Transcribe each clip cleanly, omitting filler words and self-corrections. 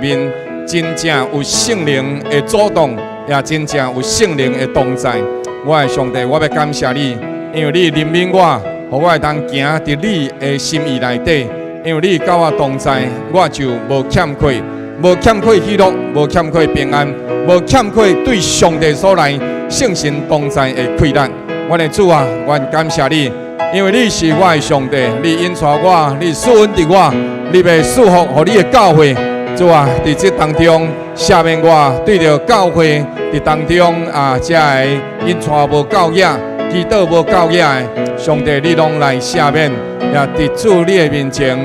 面真正有聖靈的主動，也真正有聖靈的同在。我的上帝，我欲感謝你，因為你憐憫我，予我會當行佇你的心意內底。因為你佮我同在，我就無欠缺，無欠缺喜樂，無欠缺平安，無欠缺對上帝所來聖神同在的氣力。我的主啊，我感謝你，因為你是我的上帝，你引帶我，你賜恩佇我，你欲賜福予你的教會。主啊，佇這當中赦免我，對著教會佇當中啊，這个引帶無夠額、祈禱無夠額的，上帝你攏來赦免。也佇主你的面前，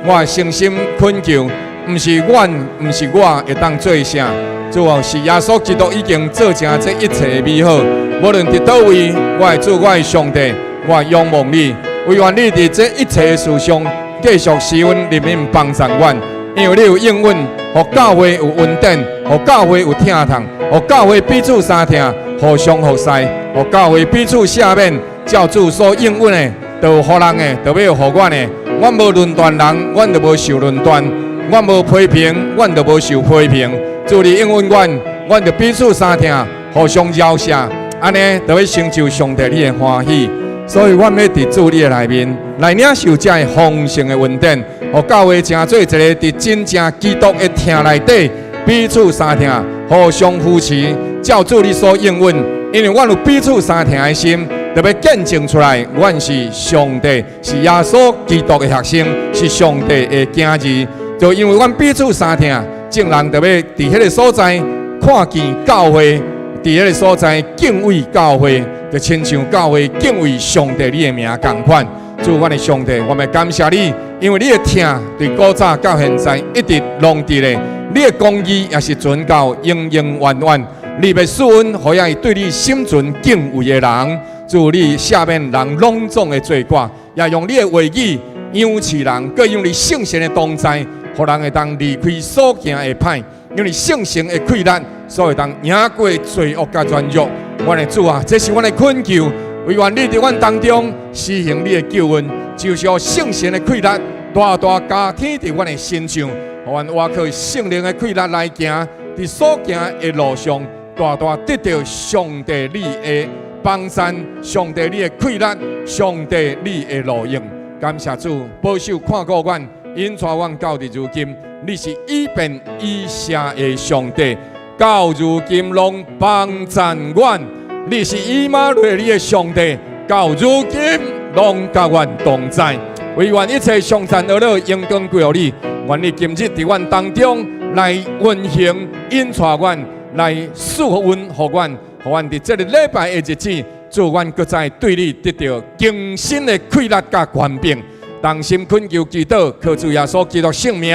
我誠心懇求，毋是阮，毋是我會當做啥，主啊，是耶穌基督已經做成這一切的美好。無論佇佗位，我的主，我的上帝，我仰望你，惟願你佇這一切的事上繼續施恩憐憫幫助阮。因為你有應允，予教會有恩典，予教會有疼痛，予教會彼此相疼，互相服侍，予教會彼此赦免，照主所應允的，就予人的，就欲予阮的。阮無論斷人，阮就無受論斷；阮無批評，阮就無受批評。主你應允阮，阮就彼此相疼，互相饒赦，按呢就欲成就上帝你的歡喜。所以，阮欲佇主你的內面來領受這个豐盛的恩典，予教會成做一个佇真正基督的疼內底彼此相疼、互相扶持，照主你所應允。因為阮有彼此相疼的心，就欲見證出來，阮是上帝，是耶穌基督的學生，是上帝的囝兒。就因為阮彼此相疼，眾人就欲佇彼个所在看見教會，佇彼个所在敬畏教會。就親像教會敬畏上帝你的名仝款。主，阮的上帝，我欲感謝你，因為你的疼對古早到現在一直攏佇咧，你的公義也是存到永永遠遠。你欲賜恩，予遐對你心存敬畏的人，主你赦免人攏總的罪過，也用你的話語養飼人，閣用你聖神的同在，予人會當離開所行的歹，用你聖神的氣力，所以會當贏過罪惡佮軟弱。阮的主啊，這是阮的懇求，惟願你佇阮當中施行你的救恩，就是予聖神的氣力大大加添佇阮的身上，予阮倚靠聖靈的氣力來行，佇所行的路上，大大得著上帝你的幫贊，上帝你的氣力，上帝你的路用。感謝主，保守看顧阮，引帶阮到佇如今，你是以便以赦的上帝。到如今攏幫贊阮，你是以馬內利的上帝。到如今攏佮阮同在，惟願一切頌讚呵咾榮光歸予你。願你今日佇阮當中來運行，引帶阮，來賜恩予阮，予阮佇這个禮拜的日子，主阮閣再對你得著更新的氣力佮權柄。同心懇求祈禱，靠主耶穌基督聖名，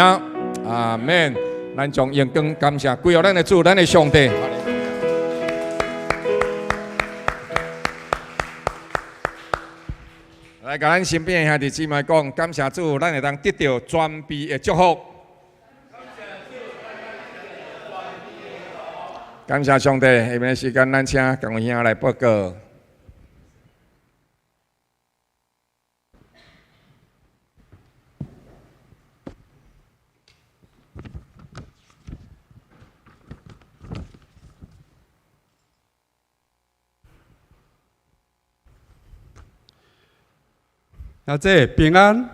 阿門。咱將榮光感謝歸予咱的主，咱的上帝。來，共咱身邊的兄弟姊妹講，感謝主，咱會當得著全備的祝福。感謝上帝，下面的時間，咱請江偉兄來報告。阿姐平安，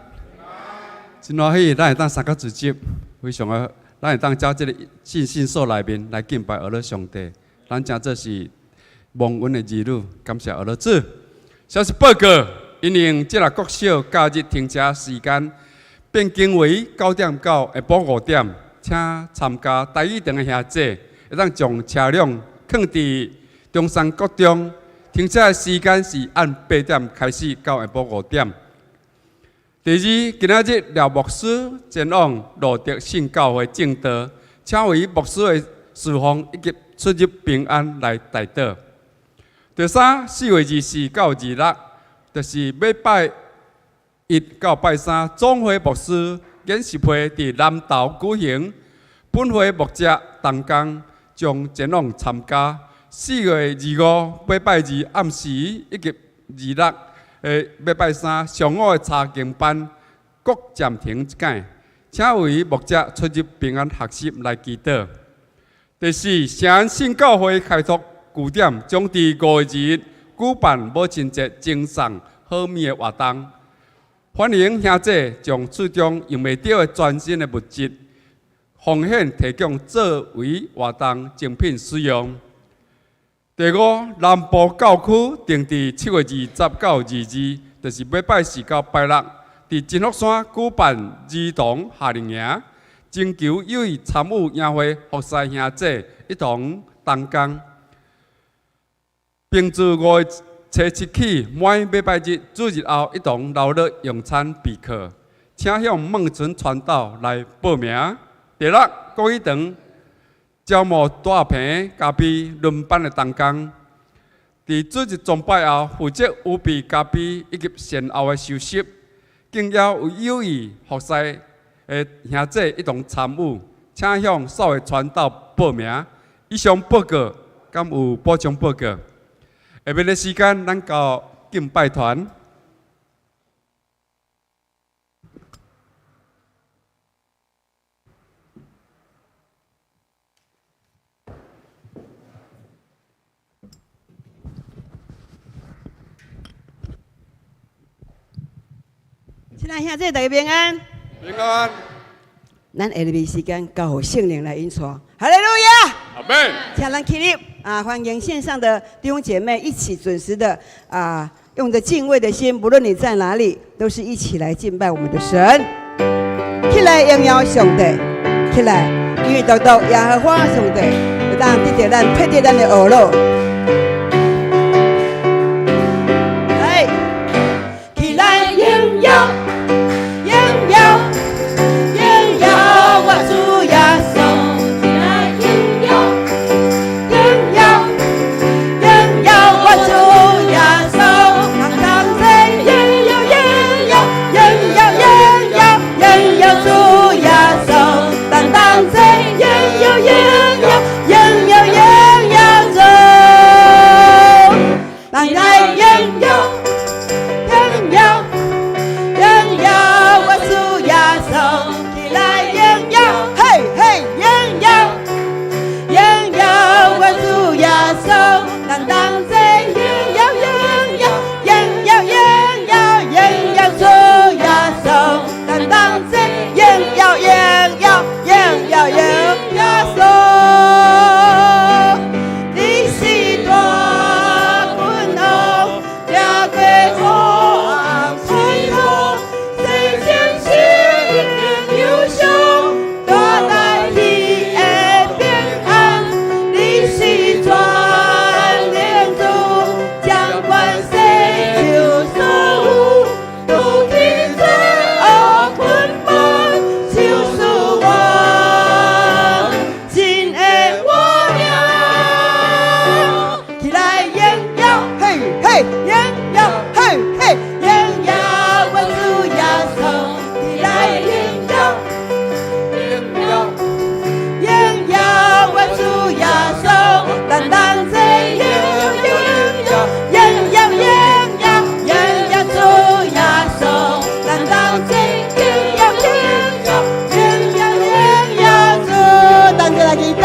真歡喜，咱會當三個聚集，非常的，咱會當佇這个信心所內面來敬拜阿樂上帝，咱誠做是蒙恩的兒女，感謝阿樂主。消息報告，因應這个國小假日停車時間變更為9點到下晡5點，請參加台語場的兄弟會當將車輛囥佇中山國中，停車的時間是按8點開始到下晡5點。第二，今仔日廖牧師前往路德信教會證道，請為牧師的侍奉以及出入平安來代禱。第三，4月24到26，就是欲拜一到拜三，總會牧師研習會佇南投舉行，本會牧者同工將前往參加。4月25欲拜二暗時以及26的欲拜三上午的查經班，閣暫停一擺，請請為牧者出入平安學習來祈禱。第四，聖安信教會開拓據點將佇5月2日舉辦母親節贈送好物的活動，歡迎兄弟將厝中用袂著的全新的物質奉獻提供作為活動贈品使用。第五，南部教區定佇7月20到22，就是禮拜四到拜六，佇真福山舉辦兒童夏令營，徵求有意參與營會服侍兄弟一同同工。並自5月初7起，每禮拜日主日後一同留落用餐備課，請向孟春傳道來報名。第六，國語堂招募大棚咖啡輪班的同工，佇主日崇拜後，負責預備咖啡以及善後的收拾，敬邀有有意服侍的兄弟一同參與，請向數位傳道報名。以上報告，敢有補充報告？下面的時間，咱交敬拜團。親愛兄弟，大家平安。平安。咱下面時間交予聖靈來引帶。哈利路亞。阿門。請咱起立啊！歡迎線上的弟兄姐妹一起準時的啊，用着敬畏的心，不論你在哪裡，都是一起來敬拜我們的神。起來榮耀上帝，起來，因為獨獨耶和華上帝，會當得著咱配得咱的呵咾。來，起來榮耀，榮耀，榮耀我主耶穌。起來榮耀，榮耀，榮耀我主耶穌。當當在榮耀，榮耀，榮耀，榮耀，榮耀主耶穌。當當在榮耀，榮耀，榮耀，榮耀主。當來榮耀，榮耀，榮耀我主耶穌。起來榮耀，嘿嘿，榮耀，榮耀我主耶穌。當當在榮耀，榮耀，榮耀，榮耀，榮耀主耶穌。當當在榮耀，榮耀，榮耀，榮耀穌。你是大君王，掠過黑暗死亡，洗淨心靈憂傷，帶來你的平安。你是全能主，掌管世上所有，除去罪惡捆綁，賞賜我真的活命。起來榮耀，嘿嘿，榮耀，嘿嘿，榮耀我主耶穌。起來榮耀，榮耀，榮耀我主耶穌。當當在榮耀，榮耀，榮耀，榮耀，榮耀主耶穌。當當在榮耀，榮耀，榮耀，榮耀主。當作來祈禱，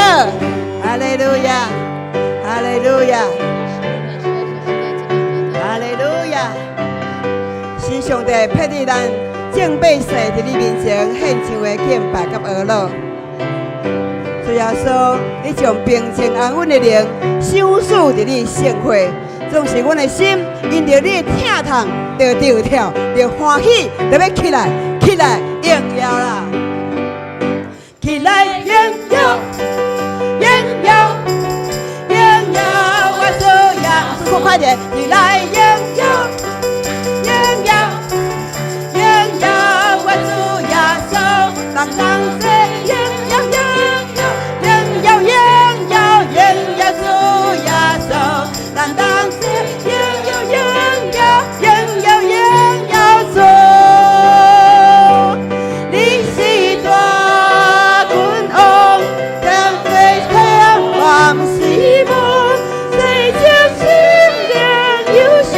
哈利路亞，哈利路亞，哈利路亞。是上帝配得咱正百姓佇你面前獻上的敬拜佮呵咾。主耶穌，你將平靜安穩的靈賞賜佇你聖會，總是阮的心因著你的疼痛，就著跳，就歡喜，就欲起來，起來榮耀啦！起來榮耀，榮耀，榮耀我主耶穌，快點，起來榮耀，榮耀，榮耀我主耶穌，當當在榮耀，榮耀，榮耀，榮耀，榮耀主耶穌，當當在榮耀，榮耀，榮耀，榮耀主。你是大君王，將過黑暗死亡，洗淨心靈憂傷，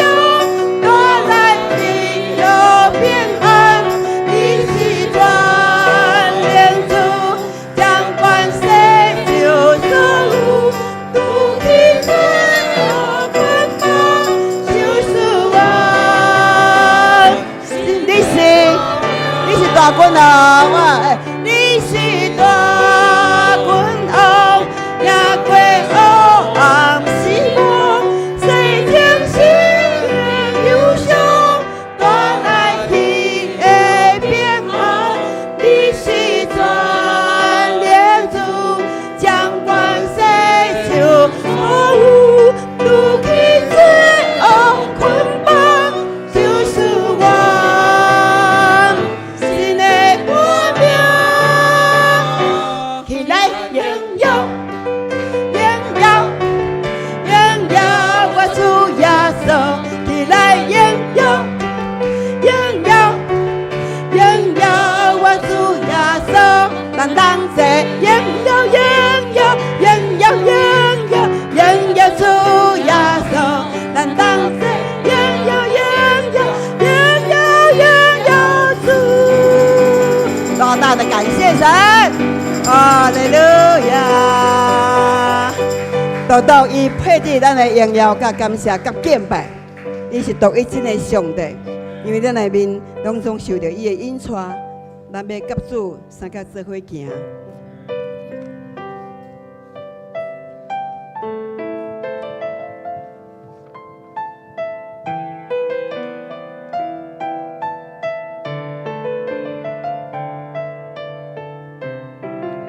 哈利路亞！獨獨伊配得咱的榮耀、佮感謝、佮敬拜，伊是獨一真的上帝。因為咱內面攏總受著伊的引帶，咱欲佮主相佮做伙行。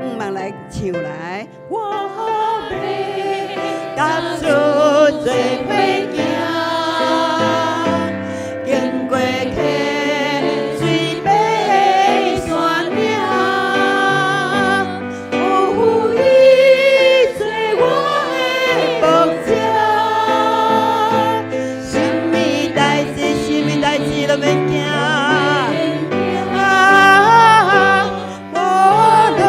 毋茫來唱來，我欲佮主做伙行，經過溪水爬山嶺，有伊做我的牧者，啥物代誌，啥物代誌攏免驚。啊，無論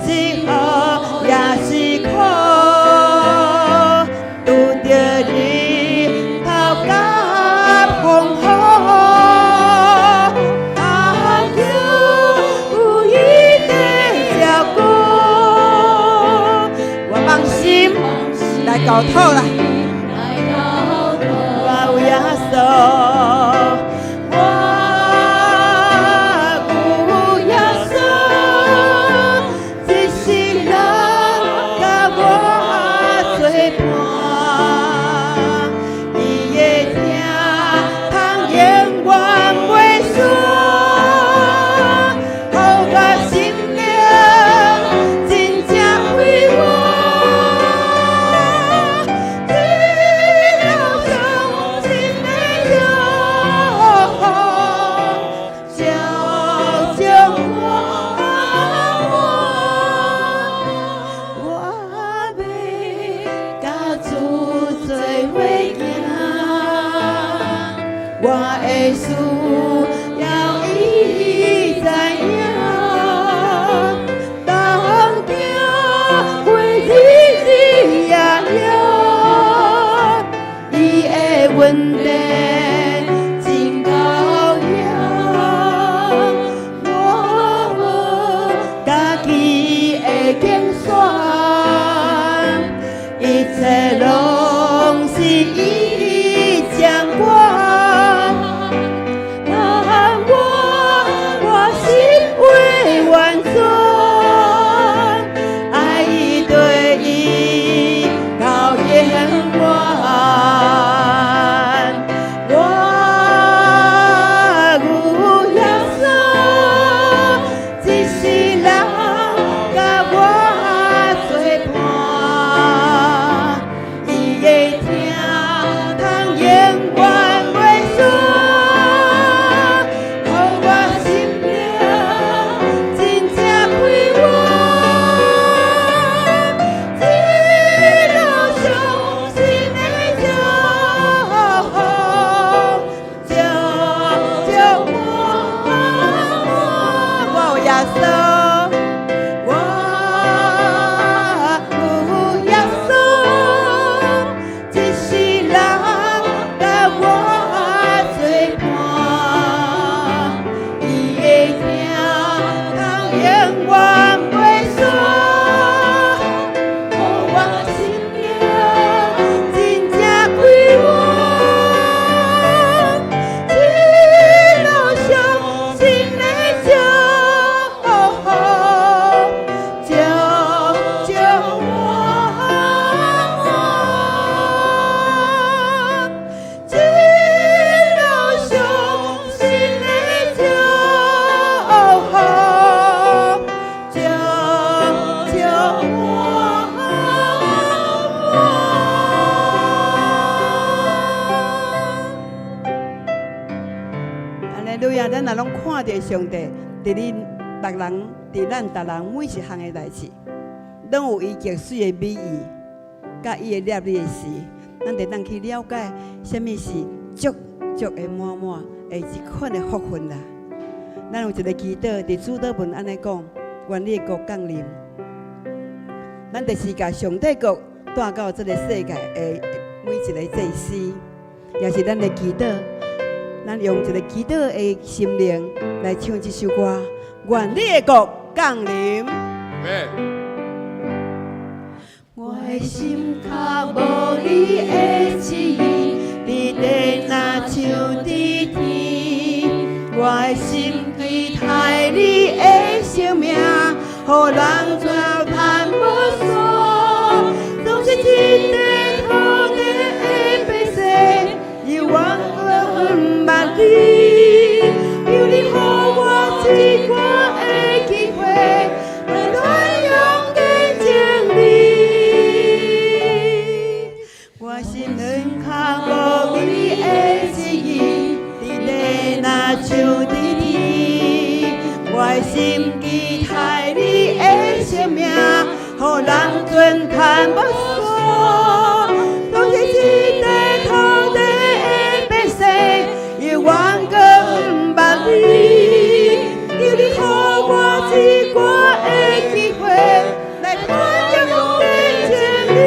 是好也是苦，拄著日頭佮風雨，但求有伊在照顧，我放心來交託啦。我有耶穌，我有耶穌，一世人佮我做伴，伊的疼痛永遠袂散，予我心靈真正快活。這路上真的祝福，照照我，我欲佮主做伙行，我的需要伊知影，同行過日日夜夜，伊的恩典真夠用，我無家己的競選，一切攏是伊掌管。但我我心未完全，愛對伊到永遠。我有耶穌，一世人佮我做伴，伊的疼痛永遠袂散，予我心靈真正快活。這路上真的祝福，照照我，我有耶穌，我有耶穌，一世人佮我做伴，伊的疼痛永遠袂散，予我心靈真正快活。這路上真的祝福，照照我，這路上真的祝福，照照我。哈利路亞！咱若攏看著上帝，佇恁逐人，佇咱逐人每一項的代誌，攏有伊極媠的美意，佮伊會立你的時，咱就當去了解啥物是足足的滿滿的這款的福分啦。咱有一个祈禱，佇主禱文按呢講：願你的國降臨。咱就是共上帝國帶到這个世界的每一个祭司，也是咱的祈禱。咱用一个祈禱的心靈來唱這首歌：願你的國降臨。妹。我的心較無你的旨意，佇地若像佇天。我的心期待你的生命，予人怎趁無煞。總是這塊土地的百姓，猶原閣毋捌你。求你予我一掛的機會，來傳揚見證你。我心軟較無你的旨意，佇地若像佇天。我的心期待你的生命，予人尊趁無煞。總是這塊土地的百姓，猶原閣毋捌你。求你予我一掛的機會，來傳揚見證你。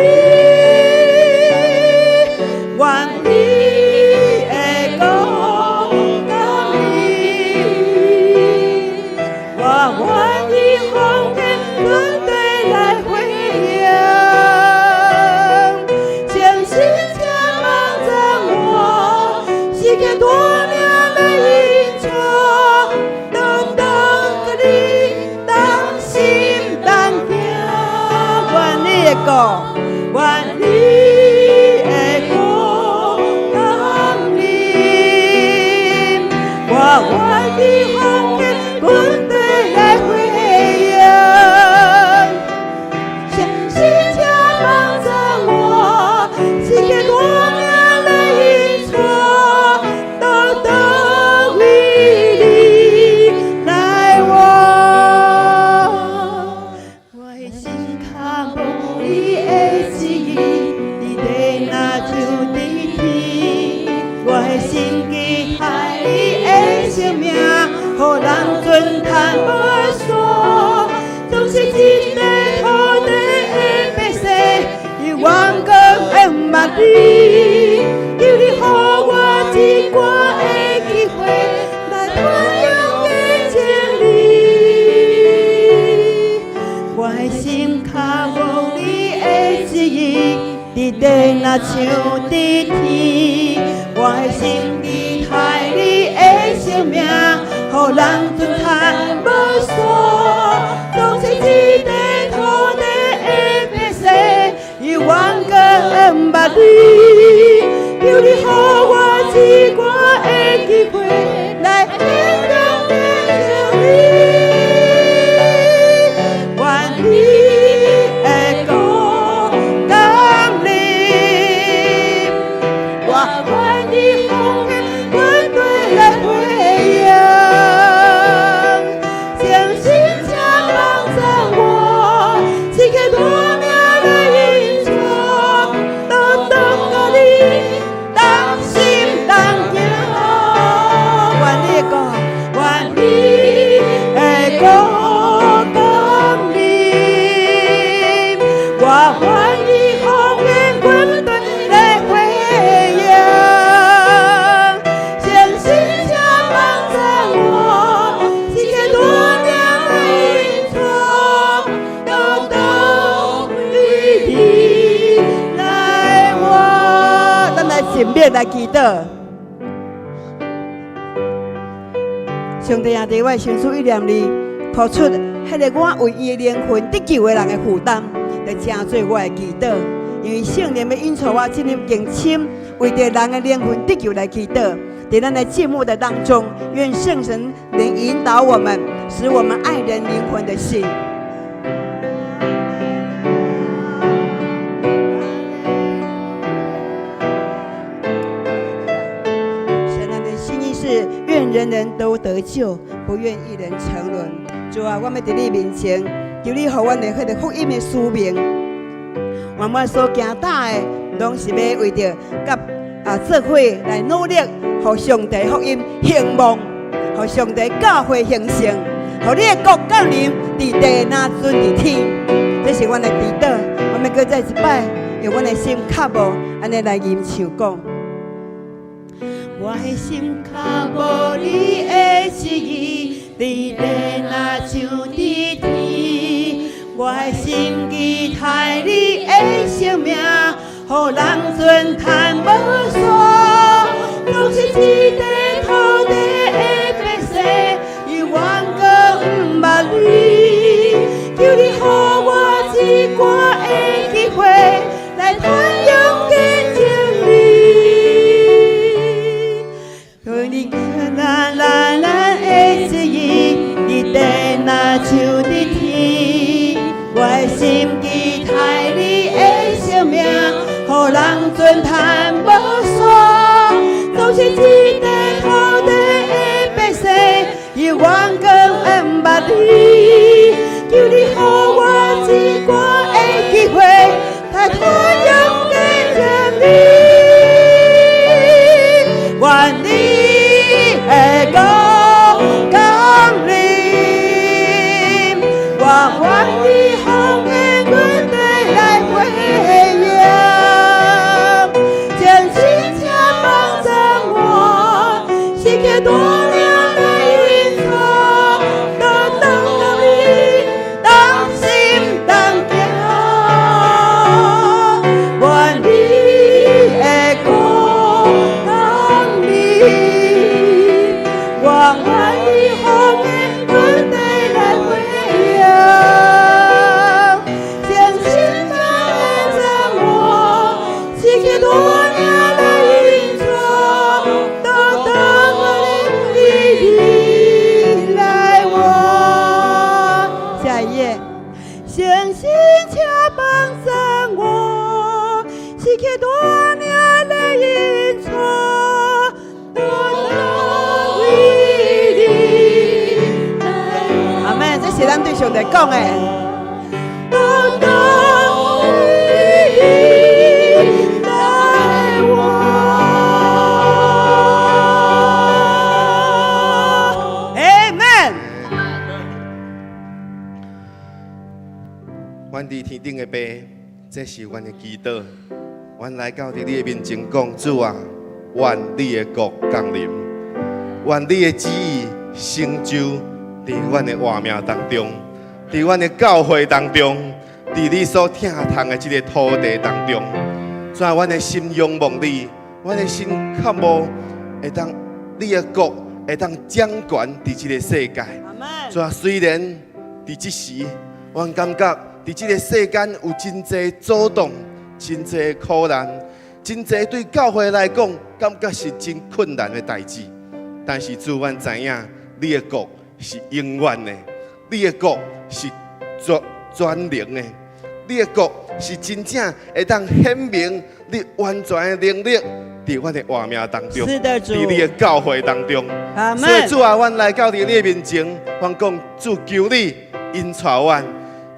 願你的國降臨，我願意奉獻全地來回應。誠心請幫助我，時刻帶領來引帶，當當佮你同心同行。願你的國，願你的國降臨，我願意奉獻全地來回應。誠心請幫助我，時刻帶領來引帶，當當為你來活。我的心較無你的旨意，佇地若像佇天。我的心期待你的生命，予人尊趁無煞。總是這塊土地的百姓，猶原閣毋捌你。求你予我一掛的機會，來傳揚見證你。我的心較無你的旨意，佇地若像佇天。我的心期待你的生命，予人尊趁無煞。總是這塊土地的百姓，猶原閣毋捌你。求你予我一掛的機會，來傳揚見證你。願你的國降臨，我願意奉獻全地來回應。誠心請幫助我，時刻帶領來引帶，當當佮你同心同行。願你的國，願你的國降臨，我願意奉獻全地來回應。誠心請幫助我，時刻帶領來引帶，當當為你來活。咱來靜默來祈禱。上帝啊，佇我的心思意念裡，付出彼个我為伊的靈魂得救的人的負擔，來成做我的祈禱。因為聖靈欲引導我進入更深，為著人的靈魂得救來祈禱。佇咱的靜默的當中，願聖神能引導我們，使我們愛人靈魂的心。神啊的心意是願人人都得救，不願一人沉淪。主啊，我欲佇你面前，求你予阮的彼个福音的使命，願我所行踏的，攏是欲為著佮做伙來努力，予上帝福音興旺，予上帝教會興盛，予你的國降臨佇地若準佇天。這是阮的祈禱，我欲閣再一擺，用阮的心渴慕，按呢來吟唱講。我的心較無你的旨意，佇地若像佇天。我的心期待你的生命，予人尊叹無煞。總是這塊土地的百姓，猶原閣毋捌你。求你予我一掛的機會，來傳揚見證你。求你咱咱咱的旨意，佇地若像佇天。我的心期待你的生命，予人尊嘆無煞。總是這塊土地的百姓，猶原閣毋捌你。求你予我一掛的機會，來傳揚見證你。願你的國降臨，我願意奉獻阮地來回應，將親切幫助我，時刻帶領來引導，都當佮你同心同行。願你的國降臨，我願意奉獻阮地來回應，將親切幫助我，時刻帶領來引導，都當予你來活。下一頁，相信請幫助我，時刻帶領來引導，都當為你來。阿們，這是咱對上帝講的。都當為你來活。Amen。阮佇天頂的父，這是阮的祈禱。阮來到佇你的面前講，主啊，願你的國降臨，願你的旨意成就佇阮的活命當中，佇阮的教會當中，佇你所疼痛的這个土地當中。主啊，阮的心仰望你，阮的心渴慕會當你的國會當掌權佇這个世界。阿們。主啊，雖然佇這時，阮感覺佇這个世間有真濟阻擋、真濟苦難、真濟對教會來講，感覺是真困難的代誌。但是主，阮知影你的國是永遠的，你的國是全全能的，你的國是真正會當顯明你完全的能力，佇阮的活命當中，是的，主。佇你的教會當中。阿所以們。主啊，阮來到佇你的面前，阮講主求你引帶阮，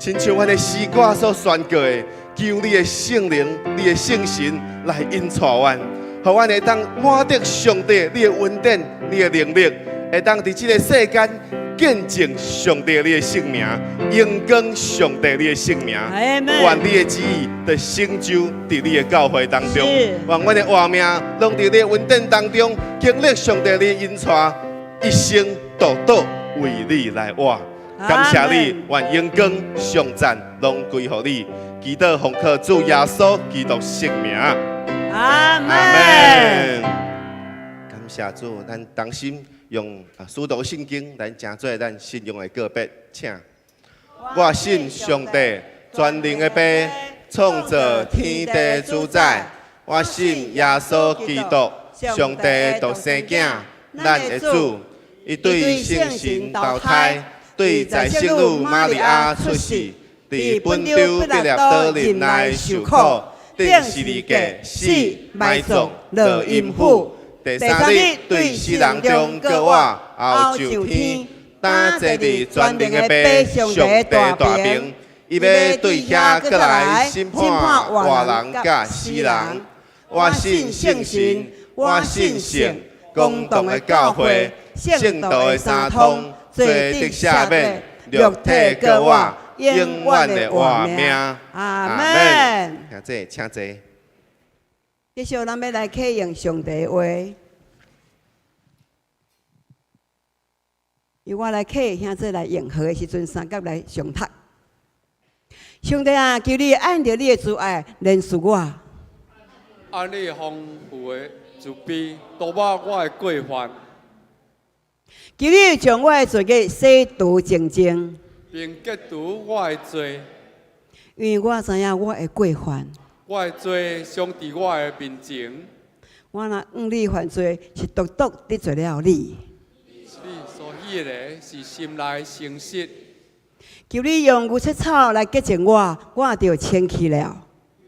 親像阮的詩歌所宣告的，求你的聖靈、你的聖神來引帶阮，予阮會當滿得上帝你的恩典、你的能力，會當佇這个世間見證上帝你的聖名，榮光上帝你的聖名。阿們。願你的旨意得成就佇你的教會當中，願阮的活命攏佇你的恩典當中，經歷上帝你的引帶，一生獨獨為你來活。感謝你，願榮光頌讚攏歸予你。祈禱奉靠主耶穌基督聖名。阿阿們。們。感謝主，咱同心用使徒信經來成做咱信仰的告別，請。我信上帝全能的父，創造天地主宰。我信耶穌基督，上帝的獨生囝，咱的主。伊對聖神投胎，對在聖女瑪利亞出世，佇本丟彼拉多忍耐受苦，釘十字架死埋葬，落陰府。第三日對死人中復活，後上天，擔坐佇全能的父上帝大爿。伊欲對遐閣來審判活人佮死人。我信聖神，我信聖公同的教會，聖徒的三通，罪得赦免，肉體復活，永遠的活命。阿們。兄弟，請坐。繼續，咱欲來啟用上帝的話。由我來啟，兄弟來應和的時陣，三甲來上讀。上帝啊，求你按著你的慈愛憐恤我。按你豐富的慈悲，塗抹我的過犯。求你將我的罪孽洗除淨淨，並潔除我的罪。因為我知影我的過犯。我的罪常佇我的面前。我若向你犯罪，是獨獨得罪了你。你所喜的是心內誠實。求你用牛膝草來潔淨我，我就清氣了。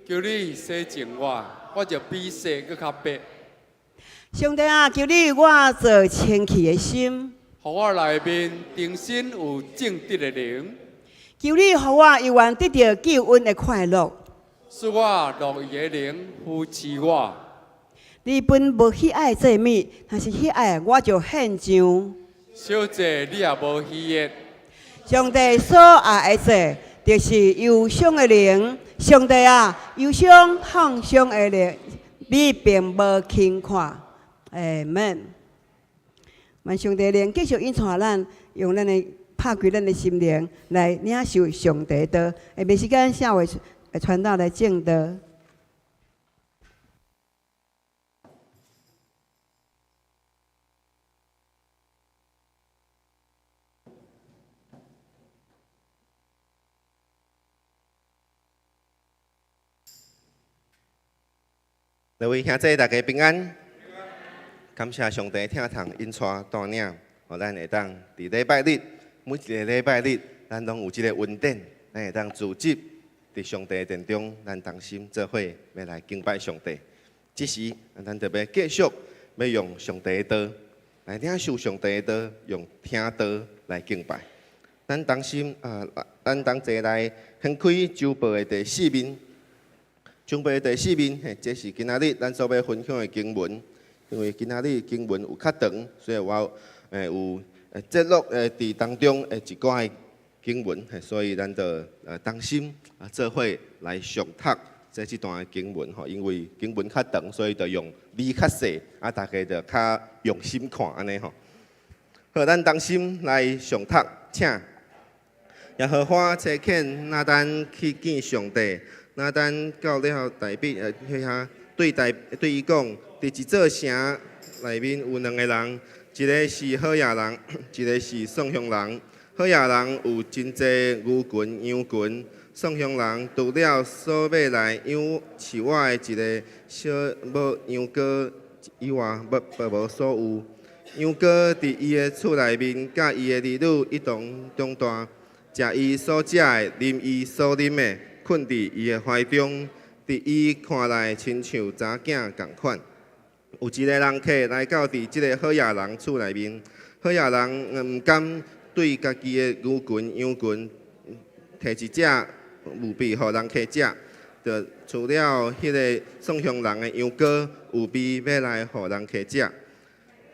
求你洗淨我，我就比雪閣較白。上帝啊，求你予我造清氣的心，予我內面重新有正直的靈。求你予我猶原得著救恩的快樂。賜我樂意的靈扶持我。你本無喜愛祭物，若是喜愛，我就獻上。小祭你也無喜悅。上帝所愛的祭，就是憂傷的靈。上帝啊，憂傷痛傷的靈，你並無輕看。阿門。願上帝靈繼續引帶咱，用咱的拍開咱的心靈來領受上帝的道。下面時間，下位傳道來證道。各位兄弟，大家平安。感謝上帝疼痛引帶帶領，予咱會當佇禮拜日，每一个禮拜日，咱攏有這个恩典，咱會當聚集佇上帝殿中，咱同心做伙欲來敬拜上帝。這時，咱就欲繼續欲用上帝的道來領受上帝的道，用聽道來敬拜。咱同心啊，咱同齊來掀開周報的第四面。周報的第四面，嘿，這是今仔日咱所欲分享的經文。因為今仔日經文有較長，所以我有節錄佇當中的一寡的經文，所以咱就同心啊做伙來誦讀這段的經文吼。因為經文較長，所以就用字較細，啊大家就較用心看按呢吼。好，咱同心來誦讀，請耶和華差遣拿單去見上帝，拿單到了大衛彼遐，對伊講。佇一座城內面有兩个人，一个是好野人，一个是散鄉人。好野人有真濟牛群羊群，散鄉人除了所買來養飼活的一个小母羊羔以外，別無所有。羊羔佇伊的厝內面，佮伊的兒女一同長大，食伊所食的，啉伊所啉的，睏佇伊的懷中，佇伊看來親像查囝仝款。有一个人客來到佇這个好野人厝內面，好野人毋敢對家己的牛群羊群提一隻預備予人客食，就除了彼个散鄉人的羊羔預備欲來予人客食。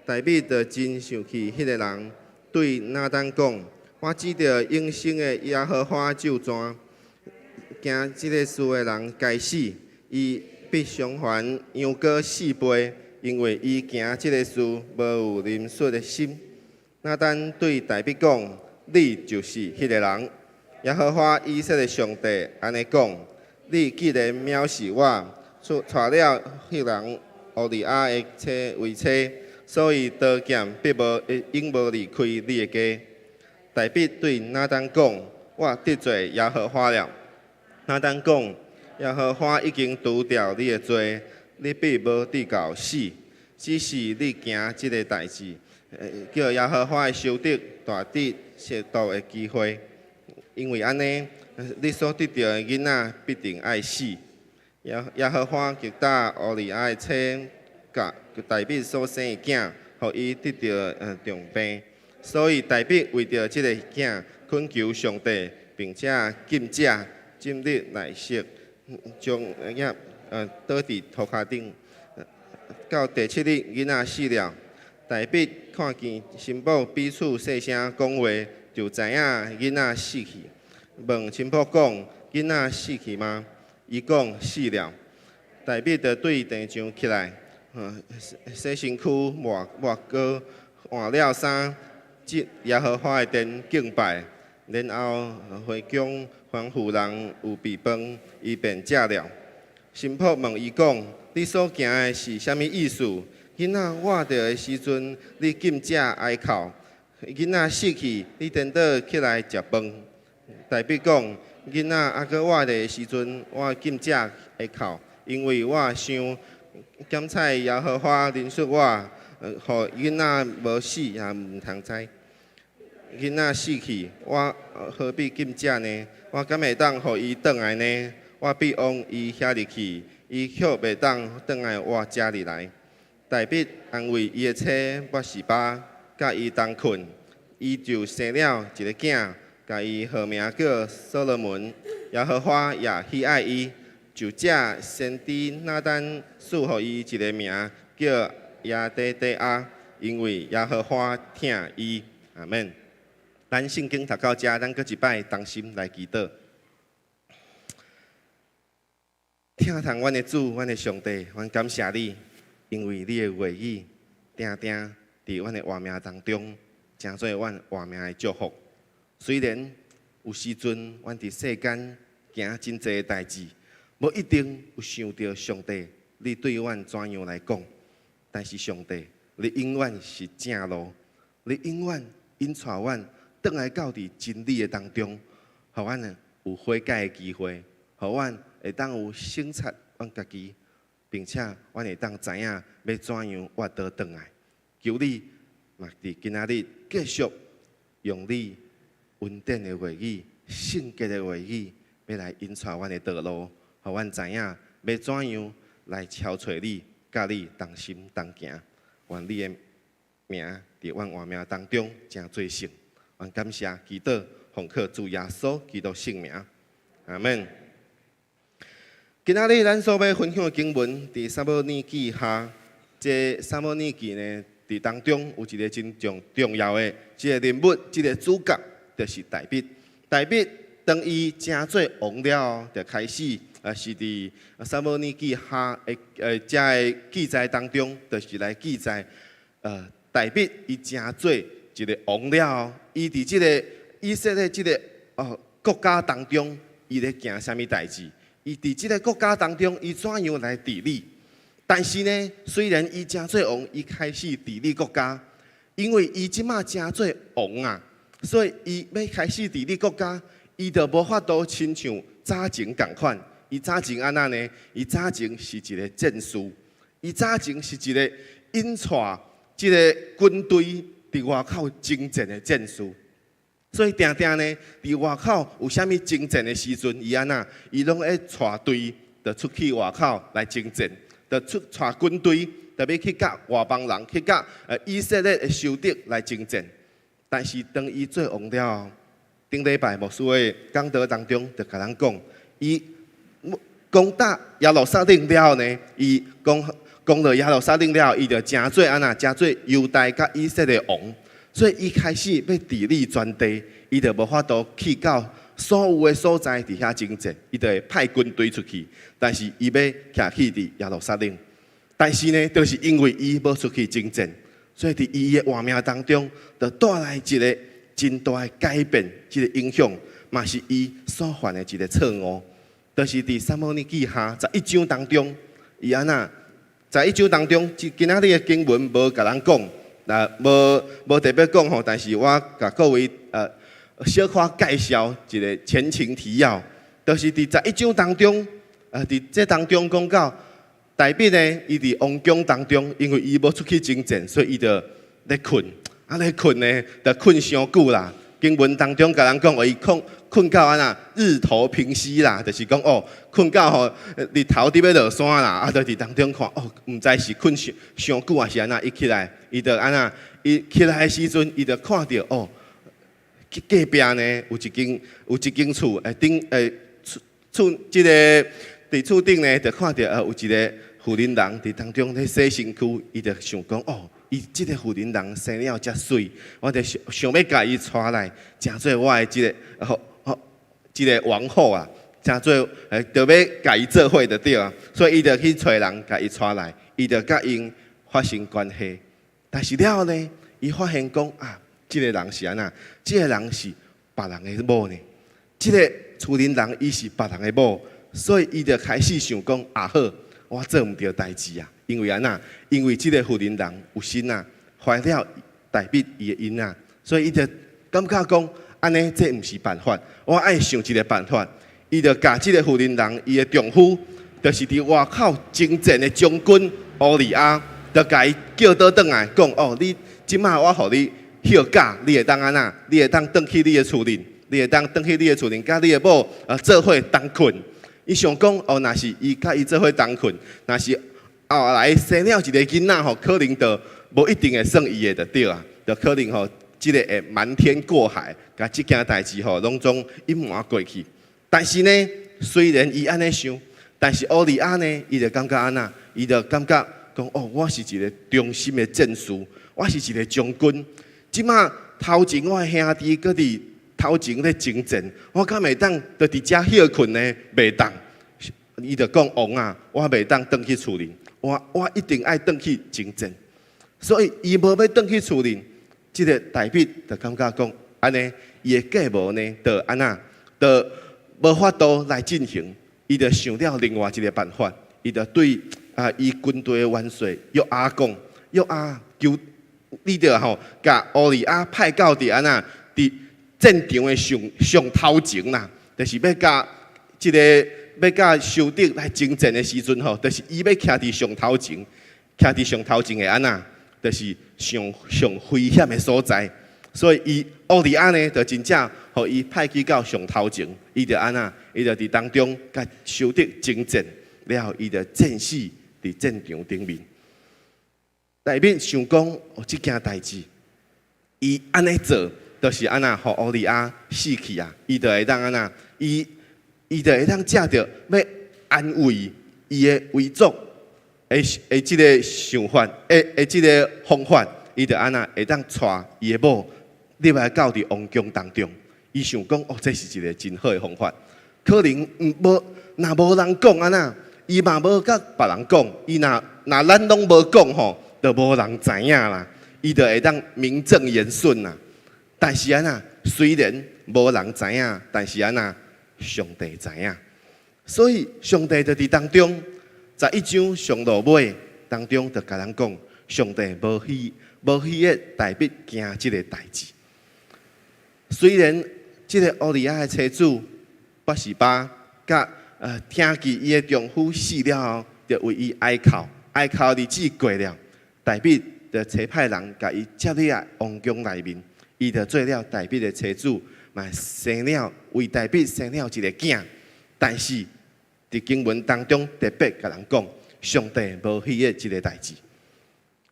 大衛就真生氣，彼个人對拿單講：我指著永生的耶和華咒詛，行這个事的人該死，伊必償還羊羔四倍。因為伊行這个事無有憐恤的心。拿單對大衛講：你就是彼个人。耶和華以色列上帝按呢講：你既然藐視我，娶了彼人烏利亞的妻為妻，所以刀劍必無永無離開你的家。大衛對拿單講：我得罪耶和華了。拿單講：耶和華已經除掉你的罪。你必無致到死，只是你行這个代誌，叫耶和華的仇敵大得嫉妒的機會，因為按呢，你所得著的囡仔必定愛死。耶和華擊打烏利亞的妻，佮大衛所生的囝，予伊得著重病，所以大衛為著這个囝懇求上帝，並且禁食，終日內食，將業。倒佇塗跤頂，到第七日，囡仔死了。大衛看見新婦彼此細聲講話，就知影囡仔死去。問新婦講：囡仔死去嗎？伊講死了。大衛就對殿上起來，洗身軀，抹膏，換了衫，進耶和華的殿敬拜。然後回宮吩咐人預備飯，伊便食了。新婦問伊講：你所行的是啥物意思？囡仔活著的時陣，你禁食哀哭；囡仔死去，你顛倒起來食飯。大衛講：囡仔猶閣活著的時陣，我禁食哀哭，因為我想檢採耶和華憐恤我，予囡仔無死也毋通知。囡仔死去，我何必禁食呢？我敢會當予伊轉來呢？我必往伊遐入去，伊卻袂當轉來我遮裡來。大衛安慰伊的妻拔示巴，佮伊同睏，伊就生了一个囝，共伊號名叫所羅門。耶和華也喜愛伊，就藉先知拿單賜予伊一个名叫耶底底亞，因為耶和華疼伊。阿門。咱聖經讀到遮，咱閣一擺同心來祈禱。疼痛阮的主，阮的上帝，阮感謝你，因為你的話語定定佇阮的活命當中，成做阮活命的祝福。雖然有時陣，阮佇世間行真濟的代誌，無一定有想著上帝，你對阮怎樣來講，但是上帝，你永遠是正路，你永遠引帶阮轉來到佇真理的當中，予阮有悔改的機會，予阮會當有省察阮家己，並且阮會當知影欲怎樣活倒轉來。求你嘛佇今仔日繼續用你恩典的話語、聖潔的話語，欲來引帶阮的道路，予阮知影欲怎樣來朝揣你，佮你同心同行。願你的名佇阮活命當中成做聖。阮感謝祈禱，奉靠主耶穌基督聖名，阿門。今仔日咱所欲分享的經文，佇撒母耳記下，這撒母耳記呢，佇當中有一個真重重要的這個人物，這個主角，就是大衛。大衛當伊成做王了後，就開始啊，是佇撒母耳記下的這个記載當中，就是來記載，大衛伊成做一個王了後，伊佇這個以色列這個國家當中，伊咧行啥物代誌？伊佇這個國家當中，伊怎樣來治理？但是呢，雖然伊成做王，伊開始治理國家，因為伊這馬成做王啊，所以伊欲開始治理國家，伊就無法度親像早前仝款。伊早前按怎呢？伊早前是一個戰士，伊早前是一個引帶這個軍隊佇外口征戰的戰士。所以定定呢，佇外口有啥物征戰的時陣，伊按怎？伊攏會帶隊，就出去外口來征戰，就出帶軍隊，就欲去佮外邦人，去佮以色列的仇敵來征戰。但是當伊做王了後，頂禮拜牧師的講道當中就共咱講，伊攻打耶路撒冷了後呢，伊攻攻落耶路撒冷了後，伊就成做按怎？成做猶大佮以色列王。所以伊開始欲治理全地，伊就無法度去到所有的所在佇遐征戰，伊就會派軍隊出去。但是伊欲徛去佇耶路撒冷，但是呢，就是因為伊無出去征戰，所以佇伊的活命當中，就帶來一個真大的改變，這個影響嘛是伊所犯的一個錯誤。就是佇撒母耳記下十一章當中，伊按怎？十一章當中，今仔日的經文無共咱講。啊，無無特別講吼，但是我共各位小可介紹一個前情提要，就是佇十一章當中，佇這當中講到，大衛呢，伊佇王宮當中，因為伊無出去征戰，所以伊就咧睏，啊咧睏呢，就睏傷久啦。經文當中共咱講，伊睏睏到按怎日頭平西啦，就是講哦，睏到吼日頭佇欲落山啦，啊，就佇當中看哦，毋知是睏傷傷久還是按怎，伊起來，伊就按怎，伊起來的時陣，伊就看著哦，隔壁呢有一間厝，頂厝厝這个佇厝頂呢，就看著有一个婦人人佇當中咧洗身軀，伊就想講哦。伊這个婦人人生了遮媠，我就想想欲共伊娶來，成做我的這个好好這个王后啊，成做就欲共伊做伙就對啊，所以伊就去揣人共伊娶來，伊就佮𪜶發生關係。但是了後呢，伊發現講啊，這个人是按怎？這个人是別人的某呢。這个婦人人伊是別人的某，所以伊就開始想講：啊好，我做毋著代誌啊！因為按怎？因為這个婦人人有身啊，懷了大衛伊的囡仔，所以伊就感覺講，按呢這毋是辦法，我愛想一个辦法。伊就共這个婦人人伊的丈夫，就是佇外口征戰的將軍烏利亞，就共伊叫倒轉來講：哦，你這馬我予你歇假，你會當按怎？你會當轉去你的厝裡，你會當轉去你的厝裡，佮你的某做伙同睏。伊想講：哦，若是伊佮伊做伙同睏，若是後來生了一个囡仔吼，可能就無一定會算伊的就對啊，就可能吼，這个會瞞天過海，共這件代誌吼攏總隱瞞過去。但是呢，雖然伊按呢想，但是烏利亞呢，伊就感覺按怎？伊就感覺講：哦，我是一个忠心的戰士，我是一个將軍。這馬頭前我的兄弟閣佇頭前咧征戰，我敢會當就佇遮歇睏呢？袂當。伊就講：王啊，我袂當轉去厝裡，我一定愛轉去征戰。所以伊無欲轉去厝裡，這个大衛就感覺講，按呢，伊的計謀呢，就按怎，就無法度來進行。伊就想了另外一个辦法，伊就對啊，伊軍隊的元帥約押講：約押，求你著吼，共烏利亞派到佇按怎，佇戰場的上上頭前啦，就是欲共這个欲共仇敵來征戰的時陣吼，就是伊欲徛佇上頭前，徛佇上頭前會按怎，就是上上危險的所在。所以伊烏利亞呢，就真正予伊派去到上頭前，伊就按怎，伊就佇當中共仇敵征戰，了後伊就戰死佇戰場頂面。大衛想講，哦，這件代誌，伊按呢做，就是按怎，予烏利亞死去啊，伊就會當按怎，伊就會當藉著欲安慰伊的遺族的這个想法，的這个方法，伊就按怎會當帶伊的某入來到佇王宮當中。伊想講，哦，這是一个真好的方法。可能無，若無人講按怎，伊嘛無共別人講，伊若若咱攏無講吼，就無人知影啦。伊就會當名正言順啦。但是按怎，雖然無人知影，但是按怎，上帝知影。所以上帝就佇當中，11章上落尾當中就共咱講，上帝無喜悅大衛行這个代誌。雖然這个烏利亞的妻子拔示巴，佮聽見伊的丈夫死了後，就為伊哀哭，哀哭日子過了，大衛就差派人共伊接入來王宮內面，伊就做了大衛的妻子，嘛生了為大衛生了一个囝。但是佇經文當中特別共人講，上帝無喜悅這个代誌。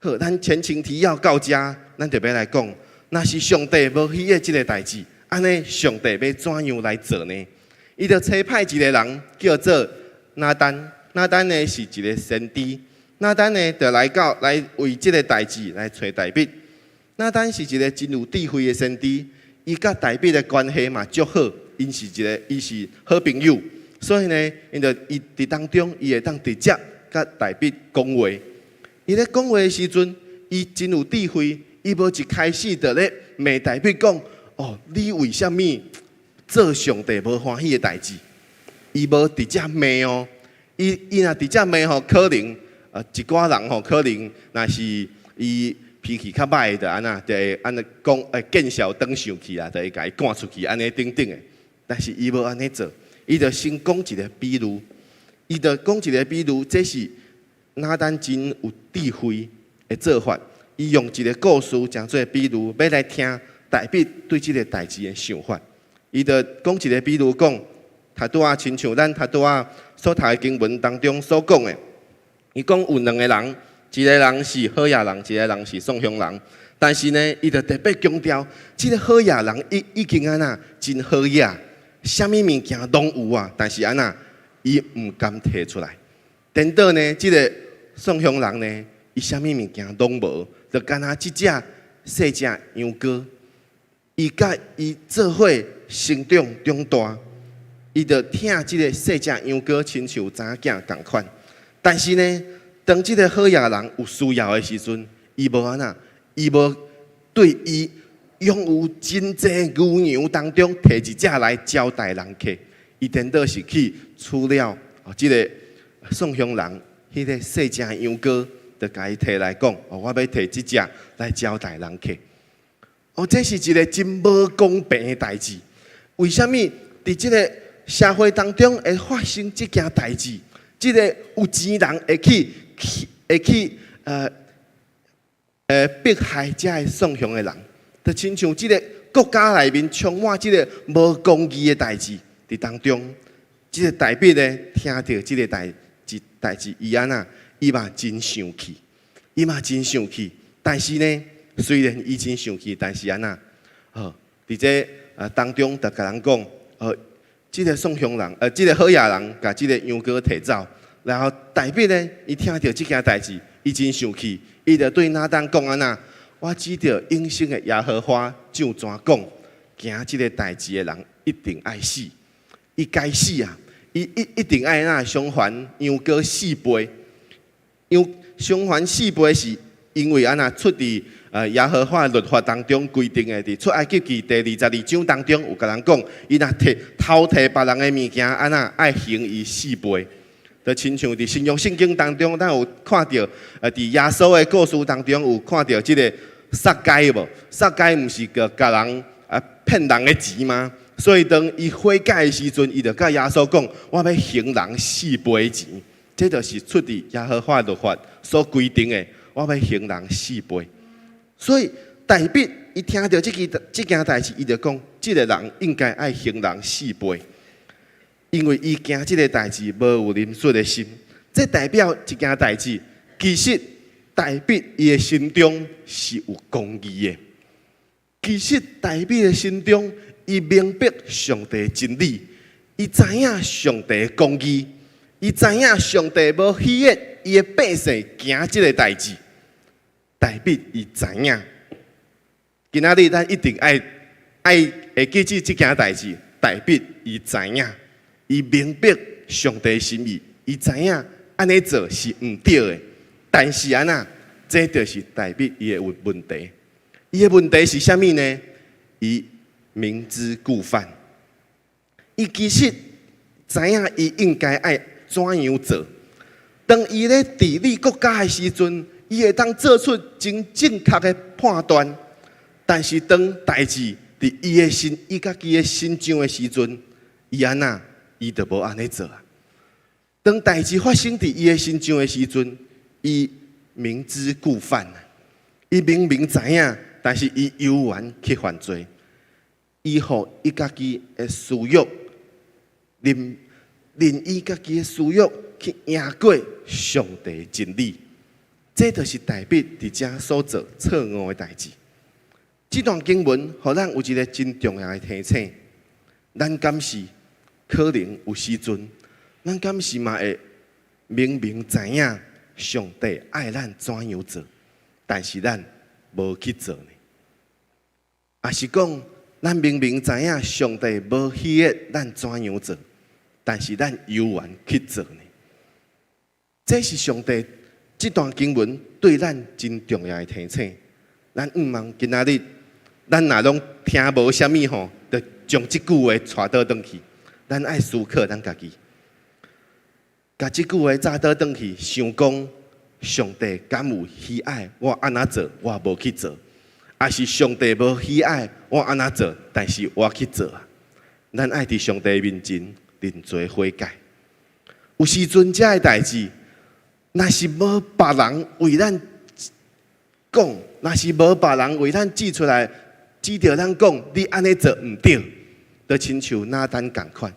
好，咱前情提要到遮，咱就欲來講，若是上帝無喜悅這个代誌，按呢上帝欲怎樣來做呢？伊就差派一个人叫做拿單，拿單呢是一个先知，拿單呢就來到來為這个代誌來揣大衛。拿單是一个真有智慧的先知，伊佮大衛的關係嘛足好，𪜶是一个伊是好朋友，所以呢，𪜶就伊佇當中，伊會當直接佮大衛講話。伊咧講話的時陣，伊真有智慧，伊無一開始就咧罵大衛講：哦，你為啥物做上帝無歡喜的代誌？伊無直接罵哦，伊若直接罵吼，可能一寡人吼，可能若是伊脾氣較歹的，就按怎，就會按呢講，會見笑轉生氣啦，就會共伊趕出去，按呢等等的。但是伊無按呢做，伊就先講一个比喻，伊就講一个比喻，這是拿單真有智慧的做法。伊用一个故事當做比喻，欲來聽大衛對這个代誌的想法。伊就講一个比喻，講，頭拄仔親像咱頭拄仔所讀的經文當中所講的，伊講有兩个人，一个人是好野人，一个人是喪鄉人。但是呢，伊就特別強調，這个好野人已經按怎真好野，啥物物件攏有啊，但是按怎，伊毋甘提出來。顛倒呢，這个喪鄉人呢，伊啥物物件攏無，就干焦這隻細隻羊羔。伊佮伊做伙成長長大，伊就疼這个細隻羊羔，親像查某囝仝款。但是呢，當這个好野人有需要的時陣，伊無按怎，伊無對伊擁有真濟牛羊當中，提一隻來招待人客。伊顛倒是去取了哦，這个宋鄉人彼个細隻羊羔，就共伊提來講，哦，我欲提這隻來招待人客。哦，這是一个真無公平的代誌。為啥物佇這个社會當中會發生這件代誌？這个有錢人會去迫害這个宋鄉的人，就親像這个國家內面充滿這个無公義的代誌。佇當中，這个大衛呢，聽著這个代誌，伊按怎？伊嘛真生氣，伊嘛真生氣。但是呢，雖然伊真生氣，但是按怎？哦，佇這當中就共人講，這个宋鄉人，這个好野人，共這个羊羔提走，然後大衛呢，伊聽著這件代誌，伊真生氣，伊就對拿單講按怎？我指著永生的耶和華上泉講，行這个代誌的人一定愛死。伊該死啊！伊一定愛按怎償還羊羔四倍，羊償還四倍是因為按怎出佇耶和華律法當中規定的，佇出埃及記第22章當中有共人講，伊若提偷提別人的物件，按怎愛還伊四倍。就親像佇新約聖經當中，咱有看著佇耶穌的故事當中有看著這个撒該無？撒該毋是共人騙人的錢嗎？所以當伊悔改的時陣，伊就共耶穌講：我欲還人四倍錢。這就是出佇耶和華律法所規定的，我欲還人四倍。所以大衛伊聽著這件代誌，伊就講：這个人應該愛還人四倍，因為伊行這个代誌無有憐恤的心。這代表一件代誌，其實大衛伊的心中是有公義的。其實大衛的心中，伊明白上帝的真理，伊知影上帝的公義，伊知影上帝無喜悅伊的百姓行這个代誌。大衛伊知影，今仔日咱一定愛會記住這件代誌。大衛伊知影，伊明白上帝心意，伊知影按呢做是毋對的。但是按怎，這就是大衛伊的問題。伊的問題是啥物呢？伊明知故犯。伊其實知影伊應該愛怎樣做。當伊咧治理國家的時陣，伊會當做出真正確的判斷。但是當代誌佇伊家己的身上的時陣，伊按怎？伊就無按呢做啊。當代誌發生佇伊的身上的時陣，伊明知故犯啊！伊明明知影，但是伊猶原去犯罪。伊予伊家己的私欲，任伊家己的私欲去贏過上帝真理，這就是大衛佇遮所做錯誤的代誌。這段經文予咱有一个真重要的提醒：咱敢是可能有時陣，咱敢是嘛會明明知影上帝愛咱怎樣做，但是咱無去做呢？抑是講，咱明明知影上帝無喜悅咱怎樣做，但是咱猶原去做呢？這是上帝這段經文對咱真重要的提醒。咱毋通今仔日，咱若攏聽無啥物吼，就將這句話帶倒轉去。咱愛思考咱家己，共這句話帶倒轉去，想講上帝敢有喜愛我按怎做，我無去做；抑是上帝無喜愛我按怎做，但是我去做啊。咱愛佇上帝面前認罪悔改。有時陣這个代誌，若是無別人為咱講，若是無別人為咱指出來，指著咱講，你按呢做毋對，就親像拿單仝款，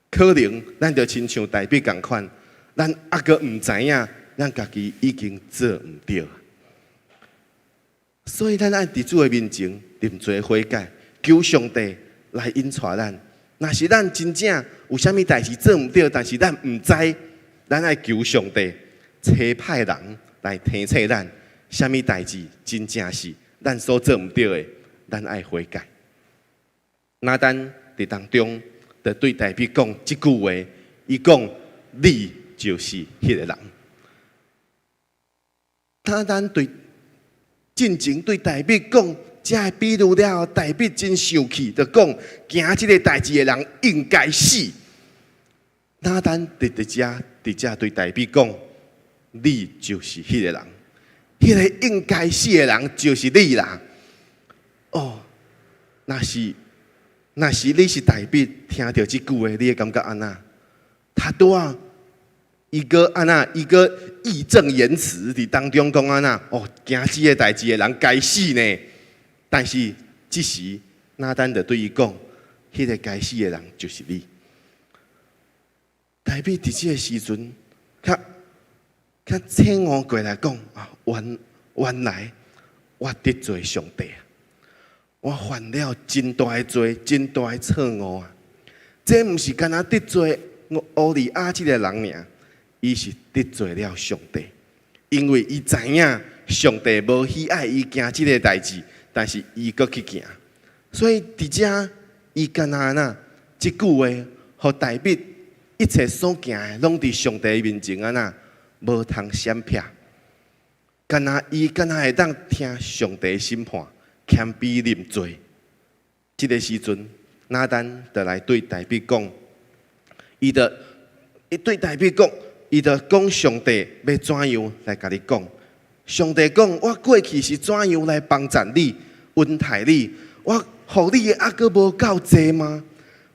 可能咱就親像大衛仝款，咱猶閣毋知影，咱家己已經做毋對。所以咱愛佇主的面前認罪悔改，求上帝來引帶咱。若是咱真正有啥物代誌做毋對，但是咱毋知，咱愛求上帝差派人來提醒咱，啥物代誌真正是咱所做毋對的，咱愛悔改。拿單佇當中，就對大衛講這句話，伊講你就是彼个人。拿單對進前對大衛講這个比喻了後，大衛真生氣，就講行這个代誌的人應該死。拿單佇遮對大衛講：你就是彼个人，彼个應該死的人就是你啦。哦，若是你是大衛，聽著這句話，你會感覺按怎？他拄仔伊閣按怎？伊閣義正言辭佇當中講按怎？哦，行這个代誌的人該死呢。但是這時拿單就對伊講：彼个該死的人就是你。大衛佇這个時陣，較較醒悟過來講啊，原來我得罪上帝啊！我犯了真大的罪，真大的錯誤啊！這毋是干焦得罪烏利亞這个人爾，伊是得罪了上帝，因為伊知影上帝無喜愛伊行這个代誌，但是伊閣去行，所以佇遮伊干焦按怎？這句話，予大衛一切所行的，攏佇上帝面前按怎？無通閃避。干焦伊干焦會當聽上帝審判，謙卑認罪。這个時陣，拿單就來對大衛講，伊對大衛講，伊就講上帝欲怎樣來共你講。上帝講，我過去是怎樣來幫贊你、恩待你，我予你的猶閣無夠濟嗎？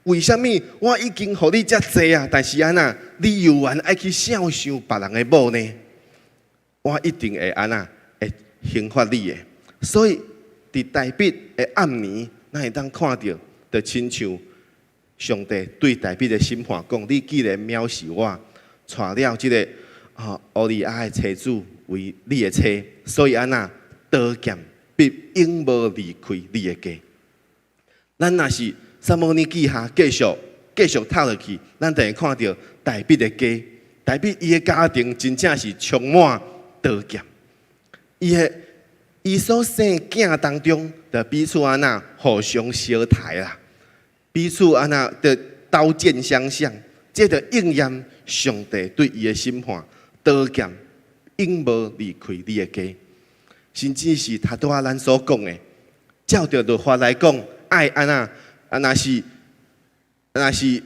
為啥物我已經予你遮濟啊？但是按怎，你猶原愛去肖想別人的某呢？我一定會按怎，會刑罰你的。所以，佇大衛的暗暝，咱會當看著，就親像上帝對大衛的審判講：你既然藐視我，娶了這个烏利亞的妻子為你的妻，所以按怎，刀劍必永無離開你的家。咱若是撒母耳記下繼續讀落去，咱就會看著大衛的家，大衛伊的家庭真正是充滿刀劍。伊所生的囝當中，就彼此按怎互相相刣啦，彼此按怎的刀劍相向，這就應驗上帝對伊的審判，刀劍永無離開你的家。甚至是頭拄仔咱所講的，照著律法來講，愛按怎？啊，若是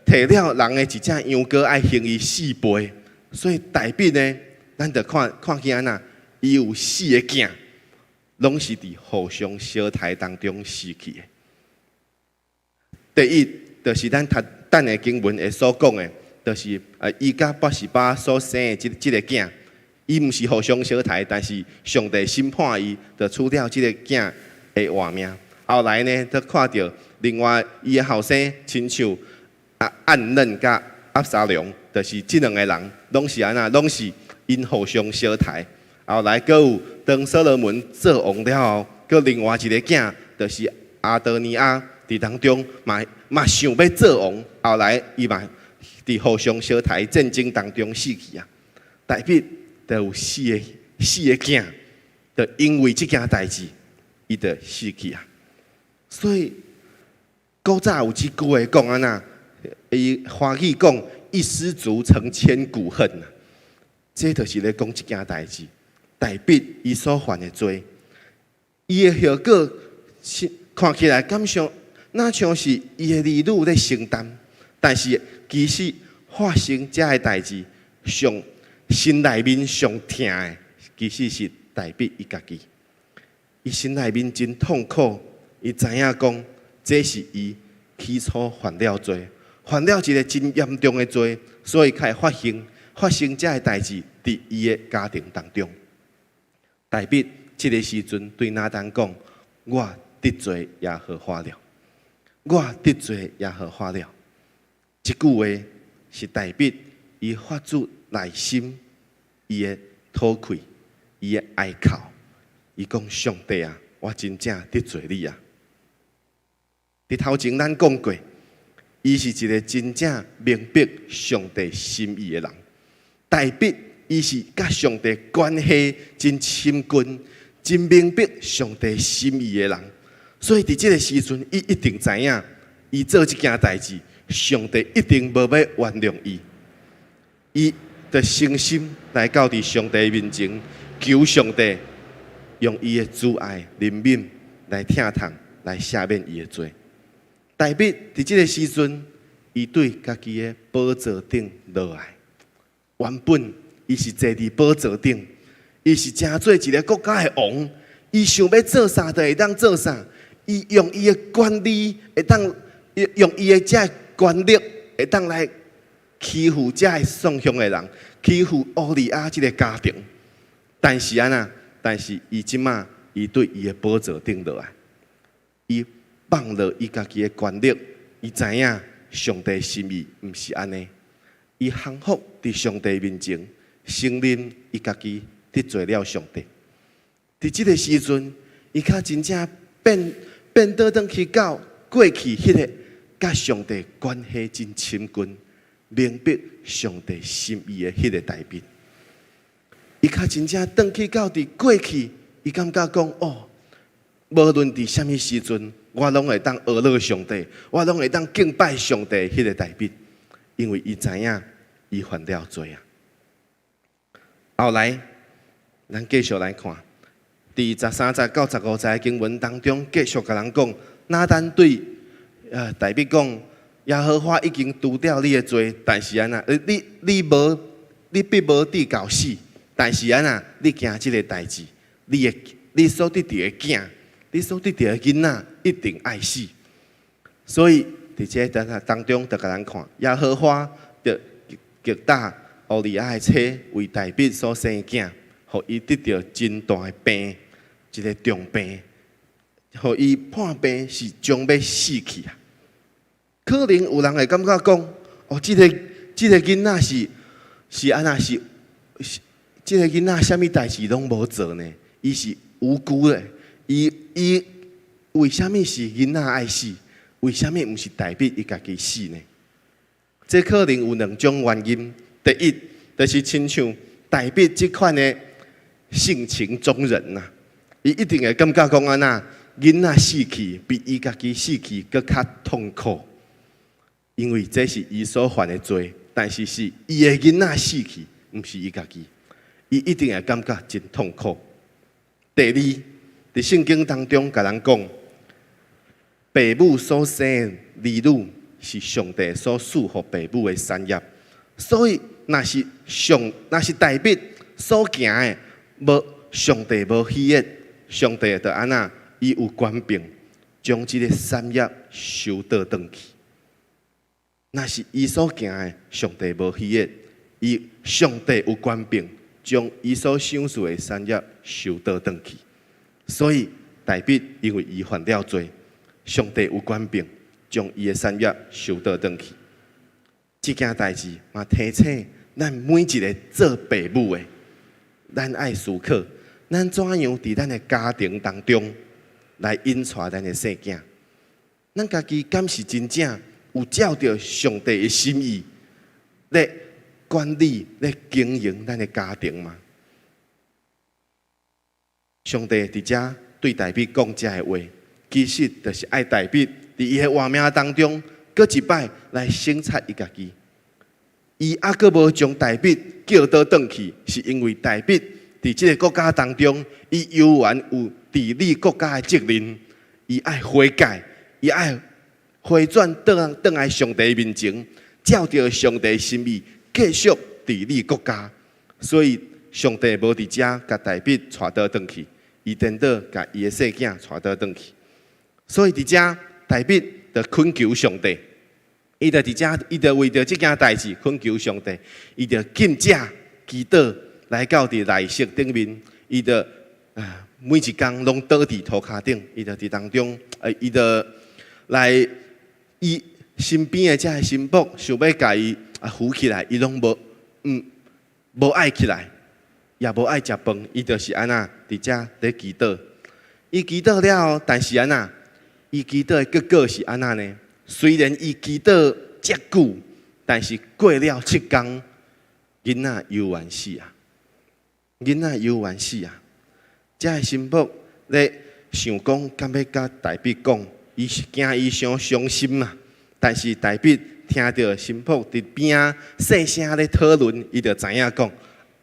提了人的一隻羊羔，愛刑伊四倍。所以大衛呢，咱就看見按怎，伊有四个囝，攏是佇互相相刣當中死去的。第一，就是咱讀等下經文會所講的，就是伊佮拔示巴所生的這个囝，伊毋是互相相刣，但是上帝審判伊，就除掉這个囝的活命。後來呢，就看著另外伊的後生，親像暗嫩佮押沙龍，就是這兩个人，攏是按怎，攏是𪜶互相相刣。後來閣有當所羅門做王了後，閣另外一个囝，就是亞多尼亞，佇當中嘛想欲做王，後來伊嘛佇互相相刣戰爭當中死去啊。大衛就有四个囝，就因為這件代誌，伊就死去啊。所以古早有這句話講按怎，伊華語講一失足成千古恨啊。這就是咧講這件代誌。大衛伊所犯的罪，伊的後果是看起來敢像，若像是伊的兒女咧承擔，但是其實發生這个代誌，上心內面上疼的，其實是大衛伊家己。伊心內面真痛苦，伊知影講，這是伊起初犯了罪，犯了一个真嚴重的罪，所以才會發生這个代誌佇伊的家庭當中。大衛這个時陣對拿單講：我得罪耶和華了，我得罪耶和華了。這句話是大衛伊發自內心，伊的討氣，伊的哀哭。伊講：上帝啊，我真正得罪你啊！佇頭前咱講過，伊是一个真正明白上帝心意的人。大衛伊是佮上帝關係真親近、真明白上帝心意的人，所以佇這个時陣，伊一定知影，伊做這件代誌，上帝一定無欲原諒伊。伊就誠心來到佇上帝面前，求上帝用伊的慈愛憐憫來疼痛，來赦免伊的罪。大衛佇這个時陣，伊對家己的寶座頂落來。原本伊是坐佇寶座頂，伊是成做一个國家的王，伊想欲做啥就會當做啥。伊用伊的權利會當用伊的這個權力會當來欺負這个宋鄉的人，欺負烏利亞這个家庭。但是按怎？但是伊這馬伊對伊的寶座頂落來，伊放落伊家己的權力，伊知影上帝心意毋是按呢。伊降服佇上帝面前，承認伊家己得罪了上帝。佇這个時陣，伊較真正變變倒轉去到過去彼个佮上帝關係真親近、明白上帝心意的彼个大衛。伊較真正轉去到佇過去，伊感覺講哦，無論佇啥物時陣，我攏會當呵咾上帝，我攏會當敬拜上帝彼个大衛，因為伊知影伊犯了罪啊。後來，咱繼續來看，佇13節到15節的經文當中，繼續共人講，拿單對大衛講，耶和華已經除掉你的罪，但是按怎，你無你必無致到死。但是按怎，你行這个代誌，你所得著的囝，你所得著的囡仔一定愛死。所以佇這個當中，就共咱看，耶和華就擊打烏利亞的妻為大衛所生的囝，予伊得著真大的病，一个重病，予伊破病是將欲死去啊。可能有人會感覺講，哦，這个囡仔是按怎是？這个囡仔啥物代誌攏無做呢？伊是無辜的，伊為啥物是囡仔愛死？為啥物毋是大衛伊家己死呢？這可能有兩種原因。第一，就是親像大衛這款的性情中人吶，伊一定會感覺講按怎，囡仔死去比伊家己死去閣較痛苦，因為這是伊所犯的罪，但是是伊的囡仔死去，毋是伊家己。伊一定會感覺真痛苦。第二，佇聖經當中共人講，父母所生的兒女是上帝所賜予父母的產業，所以若是大衛所行的無上帝無喜悅，上帝就按怎？伊有權柄將這个產業收倒轉去。若是伊所行的上帝無喜悅，伊上帝有權柄將伊所賞賜的產業收倒轉去。所以大衛因為伊犯了罪，上帝有權柄將伊的產業收倒轉去。這件代誌嘛提醒咱每一个做父母的，咱愛思考，咱怎樣佇咱的家庭當中來引帶咱的細囝？咱家己敢是真正有照著上帝的心意咧管理、咧經營咱的家庭嗎？上帝佇遮對大衛講這个話，其實就是愛大衛佇伊的活命當中，閣一擺來省察伊家己。伊猶閣無將大衛叫倒轉去，是因為大衛佇這个國家當中，伊猶原有治理國家的責任，伊愛悔改，伊愛回轉轉轉來上帝面前，照著上帝心意繼續治理國家。所以上帝無佇遮共大衛帶倒轉去，伊顛倒共伊的細囝帶倒轉去。所以佇遮大衛就懇求上帝，伊就佇遮，伊就為著這件代誌懇求上帝，伊就禁食祈禱來到佇內室頂面，伊就啊每一工攏倒佇塗跤頂，伊就佇當中，伊就來伊身邊的這个臣僕想欲共伊啊扶起來，伊攏無，無愛起來，也無愛食飯，伊就是按怎佇遮佇祈禱。伊祈禱了後，但是按怎？伊祈禱的結果是按怎呢？雖然伊祈禱遮久，但是過了7工，囡仔猶原死啊！囡仔猶原死啊！這个臣僕咧想講，敢欲共大衛講，伊是驚伊傷傷心啊！但是大衛聽著臣僕佇邊仔細聲咧討論，伊就知影講，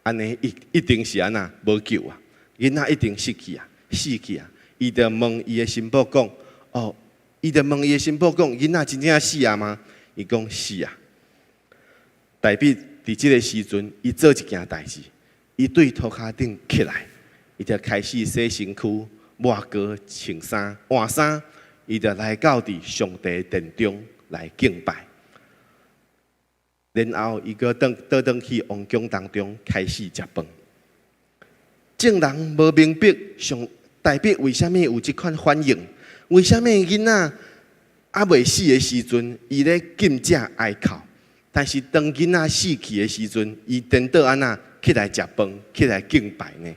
按呢一定是按怎無救啊！囡仔一定死去啊！死去啊！伊就問伊的新婦講：哦，伊就問伊的新婦講，囡仔真正死啊嗎？伊講是啊。大衛佇這个時陣，伊做一件代誌，伊對塗跤頂起來，伊就開始洗身軀、抹膏、穿衫、換衫，伊就來到佇上帝殿中來敬拜。然後伊閣轉倒轉去王宮當中開始食飯。眾人無明白上大衛為啥物有這款反應？為啥物囡仔猶未死的時陣，伊咧禁食哀哭？但是當囡仔死去的時陣，伊顛倒按怎起來食飯，起來敬拜呢？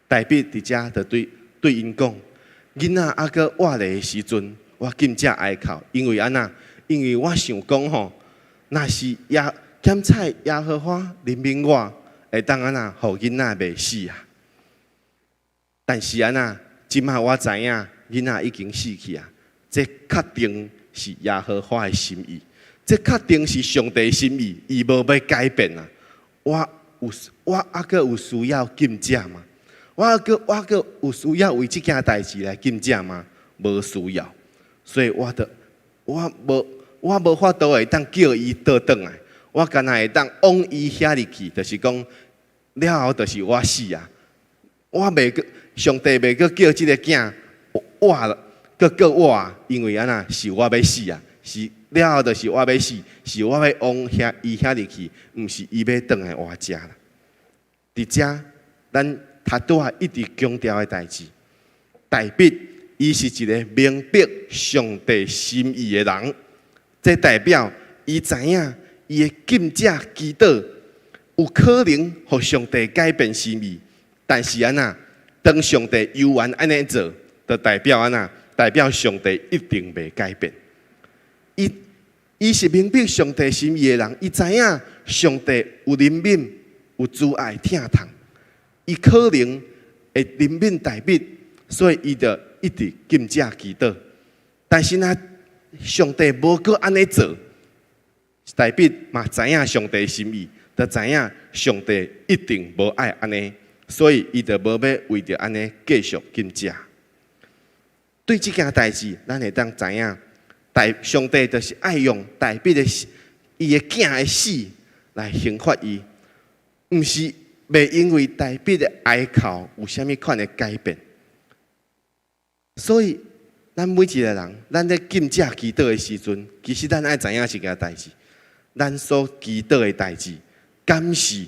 大衛佇遮就對對𪜶講：囡仔猶閣活咧的時陣，我禁食哀哭，因為按怎？因為我想講吼，若是耶檢採耶和華憐憫我，會當按怎，予囡仔袂死啊？但是按怎？這馬我知影囡仔已經死去啊！這確定是耶和華的心意，這確定是上帝的心意，伊無欲改變啊！我有我猶閣有需要禁食嗎？我猶閣有需要為這件代誌來禁食嗎？無需要，所以我就我無法度會當叫伊倒轉來，我干焦會當往伊遐入去，就是講了後就是我死啊！我袂閣上帝袂閣叫這个囝活了，閣閣活，因為按怎是我欲死啊！是了後就是我欲死，是我欲往遐伊遐入去，毋是伊欲轉來活遮啦。佇遮，咱頭拄仔一直強調的代誌，大衛伊是一个明白上帝心意的人，這代表伊知影伊的禁食祈禱有可能予上帝改變心意，但是按怎？當上帝猶原按呢做，就代表按怎？代表上帝一定袂改變。伊伊是明白上帝心意的人，伊知影上帝有憐憫、有慈愛、疼痛，伊可能會憐憫大衛，所以伊就一直禁食祈禱。但是若上帝無閣按呢做，大衛嘛知影上帝心意，就知影上帝一定無愛按呢，所以伊就無欲為著按呢繼續禁食。對這件代誌，咱會當知影，大上帝就是愛用大衛的死，伊的囝的死來刑罰伊，毋是袂因為大衛的哀哭有啥物款的改變。所以，咱每一個人，咱咧禁食祈禱的時陣，其實咱愛知影一件代誌，咱所祈禱的代誌，敢是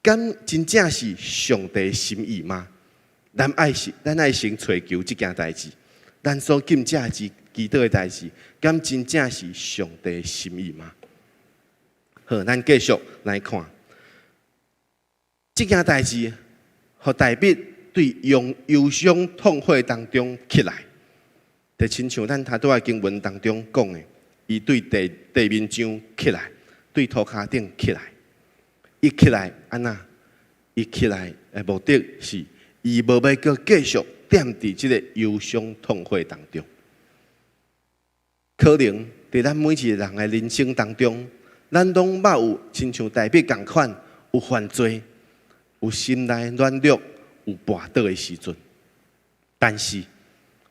敢真正是上帝心意嗎？咱愛先揣求這件代誌，咱所禁食之祈禱的代誌，敢真正是上帝心意嗎？好，咱繼續來看這件代誌，予大衛對用憂傷痛悔當中起來，就親像咱頭拄仔經文當中講的，伊對地地面上起來，對塗跤頂起來，伊起來按怎？伊起來的目的是，伊無欲閣繼續踮佇這個憂傷痛悔當中。可能佇咱每一個人的人生當中，咱攏捌有親像大衛仝款，有犯罪，有心內軟弱，有跋倒的時陣。但是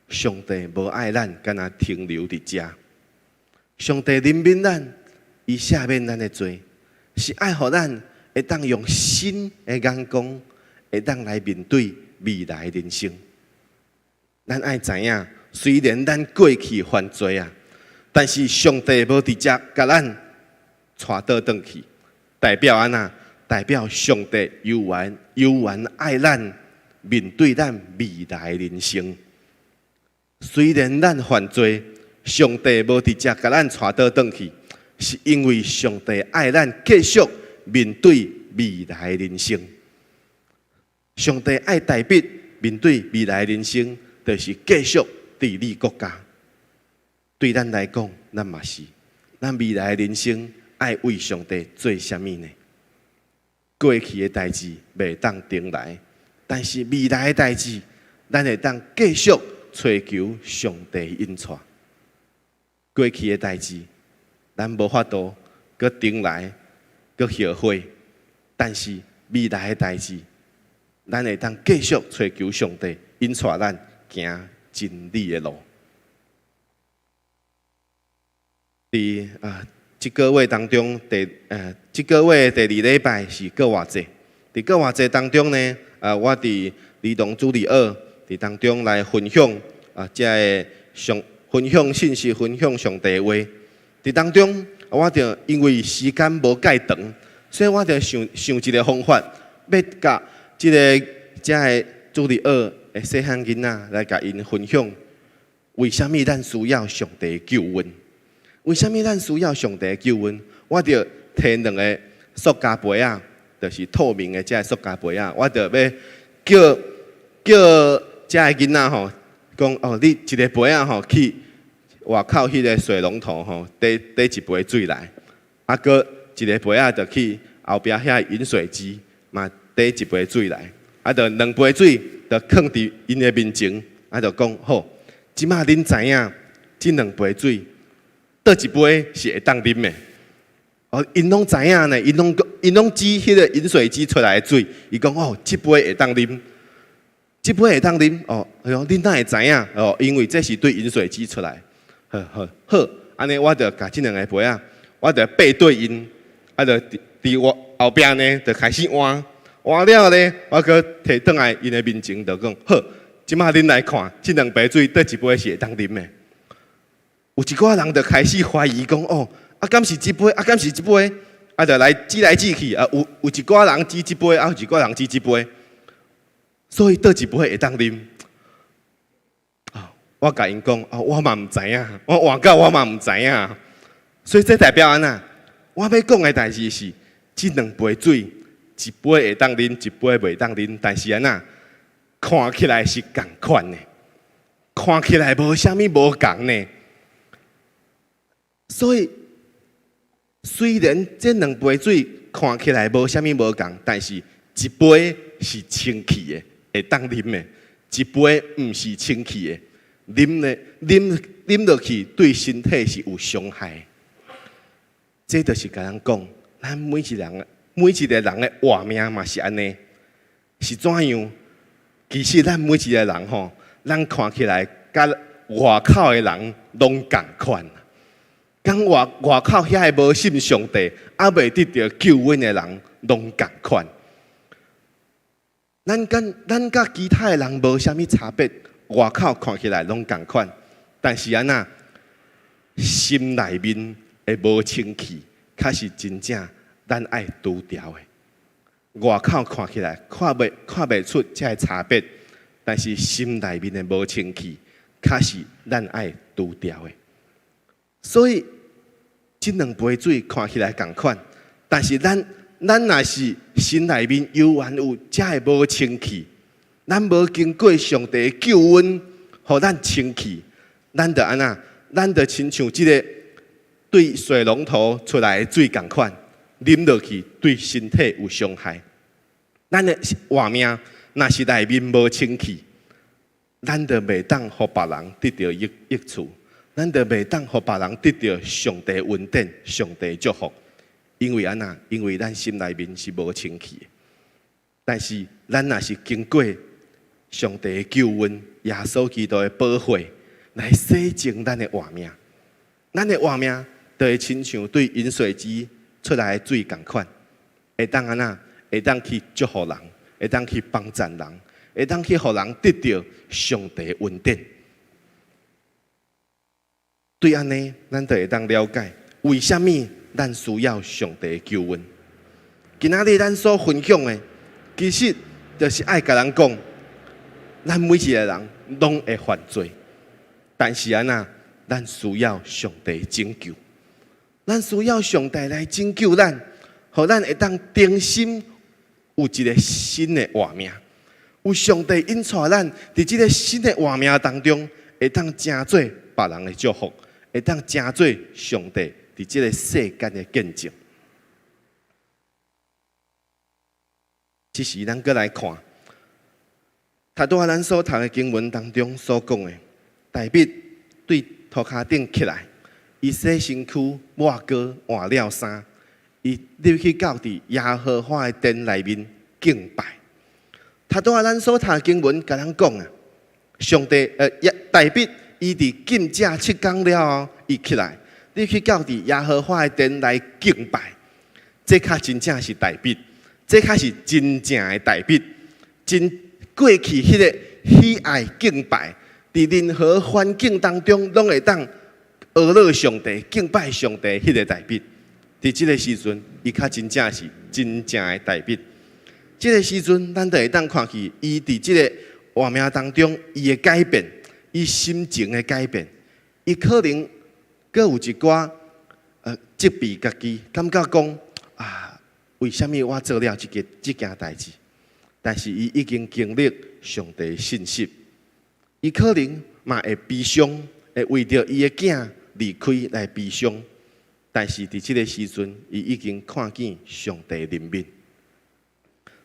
上帝無愛咱，干焦停留佇遮。上帝憐憫咱，伊赦免咱的罪，是愛予咱會當用新的眼光，會當來面對未來人生。咱愛知影，雖然咱過去犯罪啊，但是上帝無直接共咱帶倒轉去，代表按怎？代表上帝猶原猶原愛咱，面對咱未來人生。雖然咱犯罪，上帝無直接共咱帶倒轉去，是因為上帝愛咱繼續面對未來人生。上帝愛大衛面對未來人生，就是繼續治理國家。對咱來講，咱嘛是，咱未來人生愛為上帝做啥物呢？過去的代誌袂當重來，但是未來的代誌，咱會當繼續揣求上帝引帶。過去的代誌，咱無法度閣重來，閣後悔，但是未來的代誌，咱會當繼續揣求上帝引帶咱行真理的路。佇啊，這個月當中，這個月的第二禮拜是復活節。佇復活節當中呢，我佇兒童主日學佇當中來分享啊，這个上分享信息，分享上帝話。佇當中，我就因為時間無夠長，所以我就想想一个方法，欲共這个遮个主日學的細漢囡仔來共𪜶分享，為啥物咱需要上帝救恩？為啥物咱需要上帝救恩？我就提兩个塑膠杯仔，就是透明的這个塑膠杯仔，我就欲叫叫遮个囡仔吼，講哦，你一个杯仔吼去外口彼个水龍頭吼，提提一杯水來，啊，閣一个杯仔就去後壁遐飲水機嘛提一杯水來，啊，就兩杯水就囥佇𪜶的面前，啊，就講好，這馬恁知影這兩杯水，佗一杯是會當啉的？哦，𪜶攏知影呢，𪜶攏指彼个飲水機出來的水，伊講哦，這杯會當啉，這杯會當啉哦。哎喲，恁哪會知影？哦，因為這是對飲水機出來。好好好，按呢我就共這兩个杯仔，我就背對𪜶，啊，就佇佇我後壁呢，就開始換，換了呢，我閣提轉來𪜶的面前，就講好，這馬恁來看，這兩杯水佗一杯是會當啉的？有一寡人就開始懷疑講哦，啊，敢是這杯？啊，敢是這杯？啊，就來指來指去啊，有有一寡人指這杯，啊，有一寡人指這杯，所以佗一杯會當啉？啊，我共𪜶講，哦，我嘛毋知影，我換到我嘛毋知影，所以這代表按怎？我欲講的代誌是，這兩杯水，一杯會當啉，一杯袂當啉，但是按怎？看起來是仝款的，看起來無啥物無仝呢。所以，雖然這兩杯水看起來無啥物無仝，但是一杯是清氣的，會當啉的；一杯毋是清氣的，啉咧啉啉落去對身體是有傷害。這就是共咱講，咱每一人每一个人的活命嘛是按呢，是怎樣？其實咱每一个人吼，咱看起來佮外口的人攏仝款。佮外外口遐个無信上帝、猶未得著救恩的人，攏仝款。咱佮咱佮其他的人無啥物差別，外口看起來攏仝款，但是按怎心內面的無清氣，較是真正咱愛除掉的。外口看起來看袂出這个差別，但是心內面的無清氣，較是咱愛除掉的。所以，這兩杯水看起來仝款，但是咱咱若是心內面猶原有這个無清氣，咱無經過上帝的救恩，予咱清氣，咱就按怎？咱就親像這个對水龍頭出來的水仝款，啉落去對身體有傷害。咱的活命若是內面無清氣，咱就袂當予別人得著益益處。咱就袂當予別人得著上帝恩典、上帝祝福，因為按怎？因為咱心內面是無清氣的。但是咱若是經過上帝的救恩、耶穌基督的寶血來洗淨咱的活命，咱的活命就會親像對飲水機出來的水仝款，會當按怎？會當去祝福人，會當去幫贊人，會當去予人得著上帝恩典。對按呢，咱就會當了解為啥物咱需要上帝的救恩。今仔日咱所分享的，其實就是愛共人講，咱每一个人攏會犯罪，但是按怎，咱需要上帝拯救，咱需要上帝來拯救咱，予咱會當重新有一个新的活命，有上帝引帶咱佇這个新的活命當中，會當成做別人的祝福。會當成做上帝佇這个世間的見證。這時，咱閣來看，頭拄仔咱所讀的經文當中所講的，大衛對塗跤頂起來，伊洗身軀、抹膏、換了衫，伊入去到佇耶和華的殿內面敬拜。頭拄仔咱所讀經文共咱講啊，上帝大衛伊佇禁食七工了後，伊起來，入去到佇耶和華的殿來敬拜。這較真正是大衛，這較是真正的大衛，真過去彼个喜愛敬拜，佇任何環境當中攏會當呵咾上帝、敬拜上帝彼个大衛。佇這个時陣，伊較真正是真正的大衛。這个時陣，咱就會當看見伊佇這个活命當中，伊的改變，伊心情的改變，伊可能閣有一寡責備家己，感覺講啊，為啥物我做了這件代誌？但是伊已經經歷上帝信實，伊可能嘛會悲傷，會為著伊的囝離開來悲傷。但是佇這个時陣，伊已經看見上帝憐憫。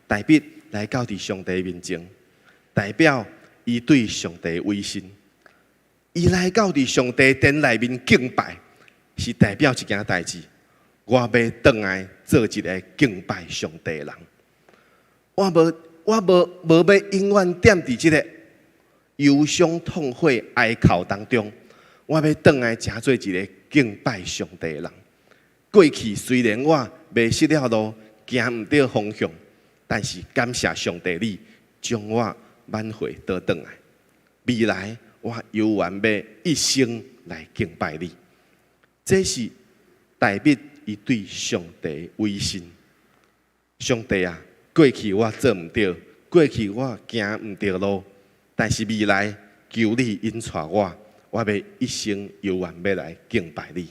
大衛來到佇上帝面前，代表伊對上帝委身。伊來到佇上帝殿內面敬拜，是代表一件代誌。我欲轉來做一个敬拜上帝的人。我無，我無無欲永遠踮佇這个憂傷痛悔哀哭當中。我欲轉來成做一个敬拜上帝的人。過去雖然我迷失了路，行毋對方向，但是感謝上帝，你將我挽回倒轉來。未來我猶原欲一生來敬拜你。這是大衛伊對上帝委身。上帝啊，過去我做毋對，過去我行毋對路，但是未來求你引帶我，我欲一生猶原欲來敬拜你。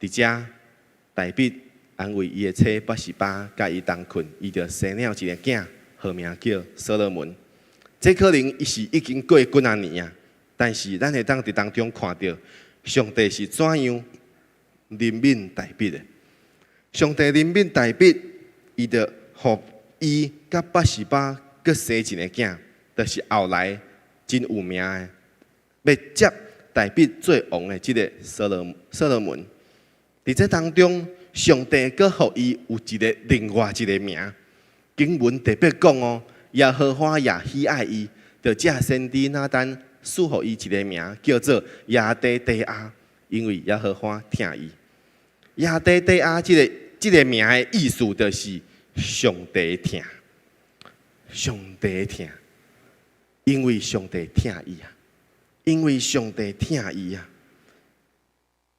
佇遮，大衛安慰伊的妻拔示巴，佮伊同睏，伊就生了一个囝，號名叫所羅門。這可能伊是已經過幾若年啊，但是咱會當佇當中看著，上帝是怎樣憐憫大衛的。上帝憐憫大衛，伊就予伊佮拔示巴閣生一个囝，就是後來真有名的，欲接大衛做王的這个所羅門。佇這當中，上帝閣予伊有一个另外一个名。經文特別講哦，耶和華也喜愛伊，就藉先知拿單賜予伊一个名，叫做耶底底亞，因為耶和華疼伊。耶底底亞這个名的意思就是上帝疼，上帝疼，因為上帝疼伊啊，因為上帝疼伊啊，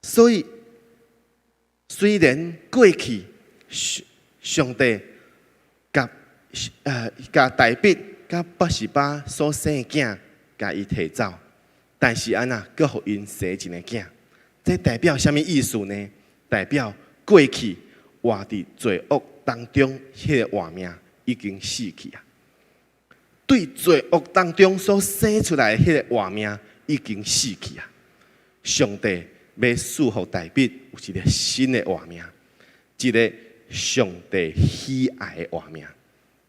所以雖然過去上帝共大衛佮拔示巴所生的囝，共伊提走，但是按怎閣予𪜶生一个囝？這代表啥物意思呢？代表過去活佇罪惡當中，彼个活命已經死去啊！對罪惡當中所生出來的彼个活命已經死去啊！上帝欲賜予大衛有一个新的活命，一个上帝喜愛的活命，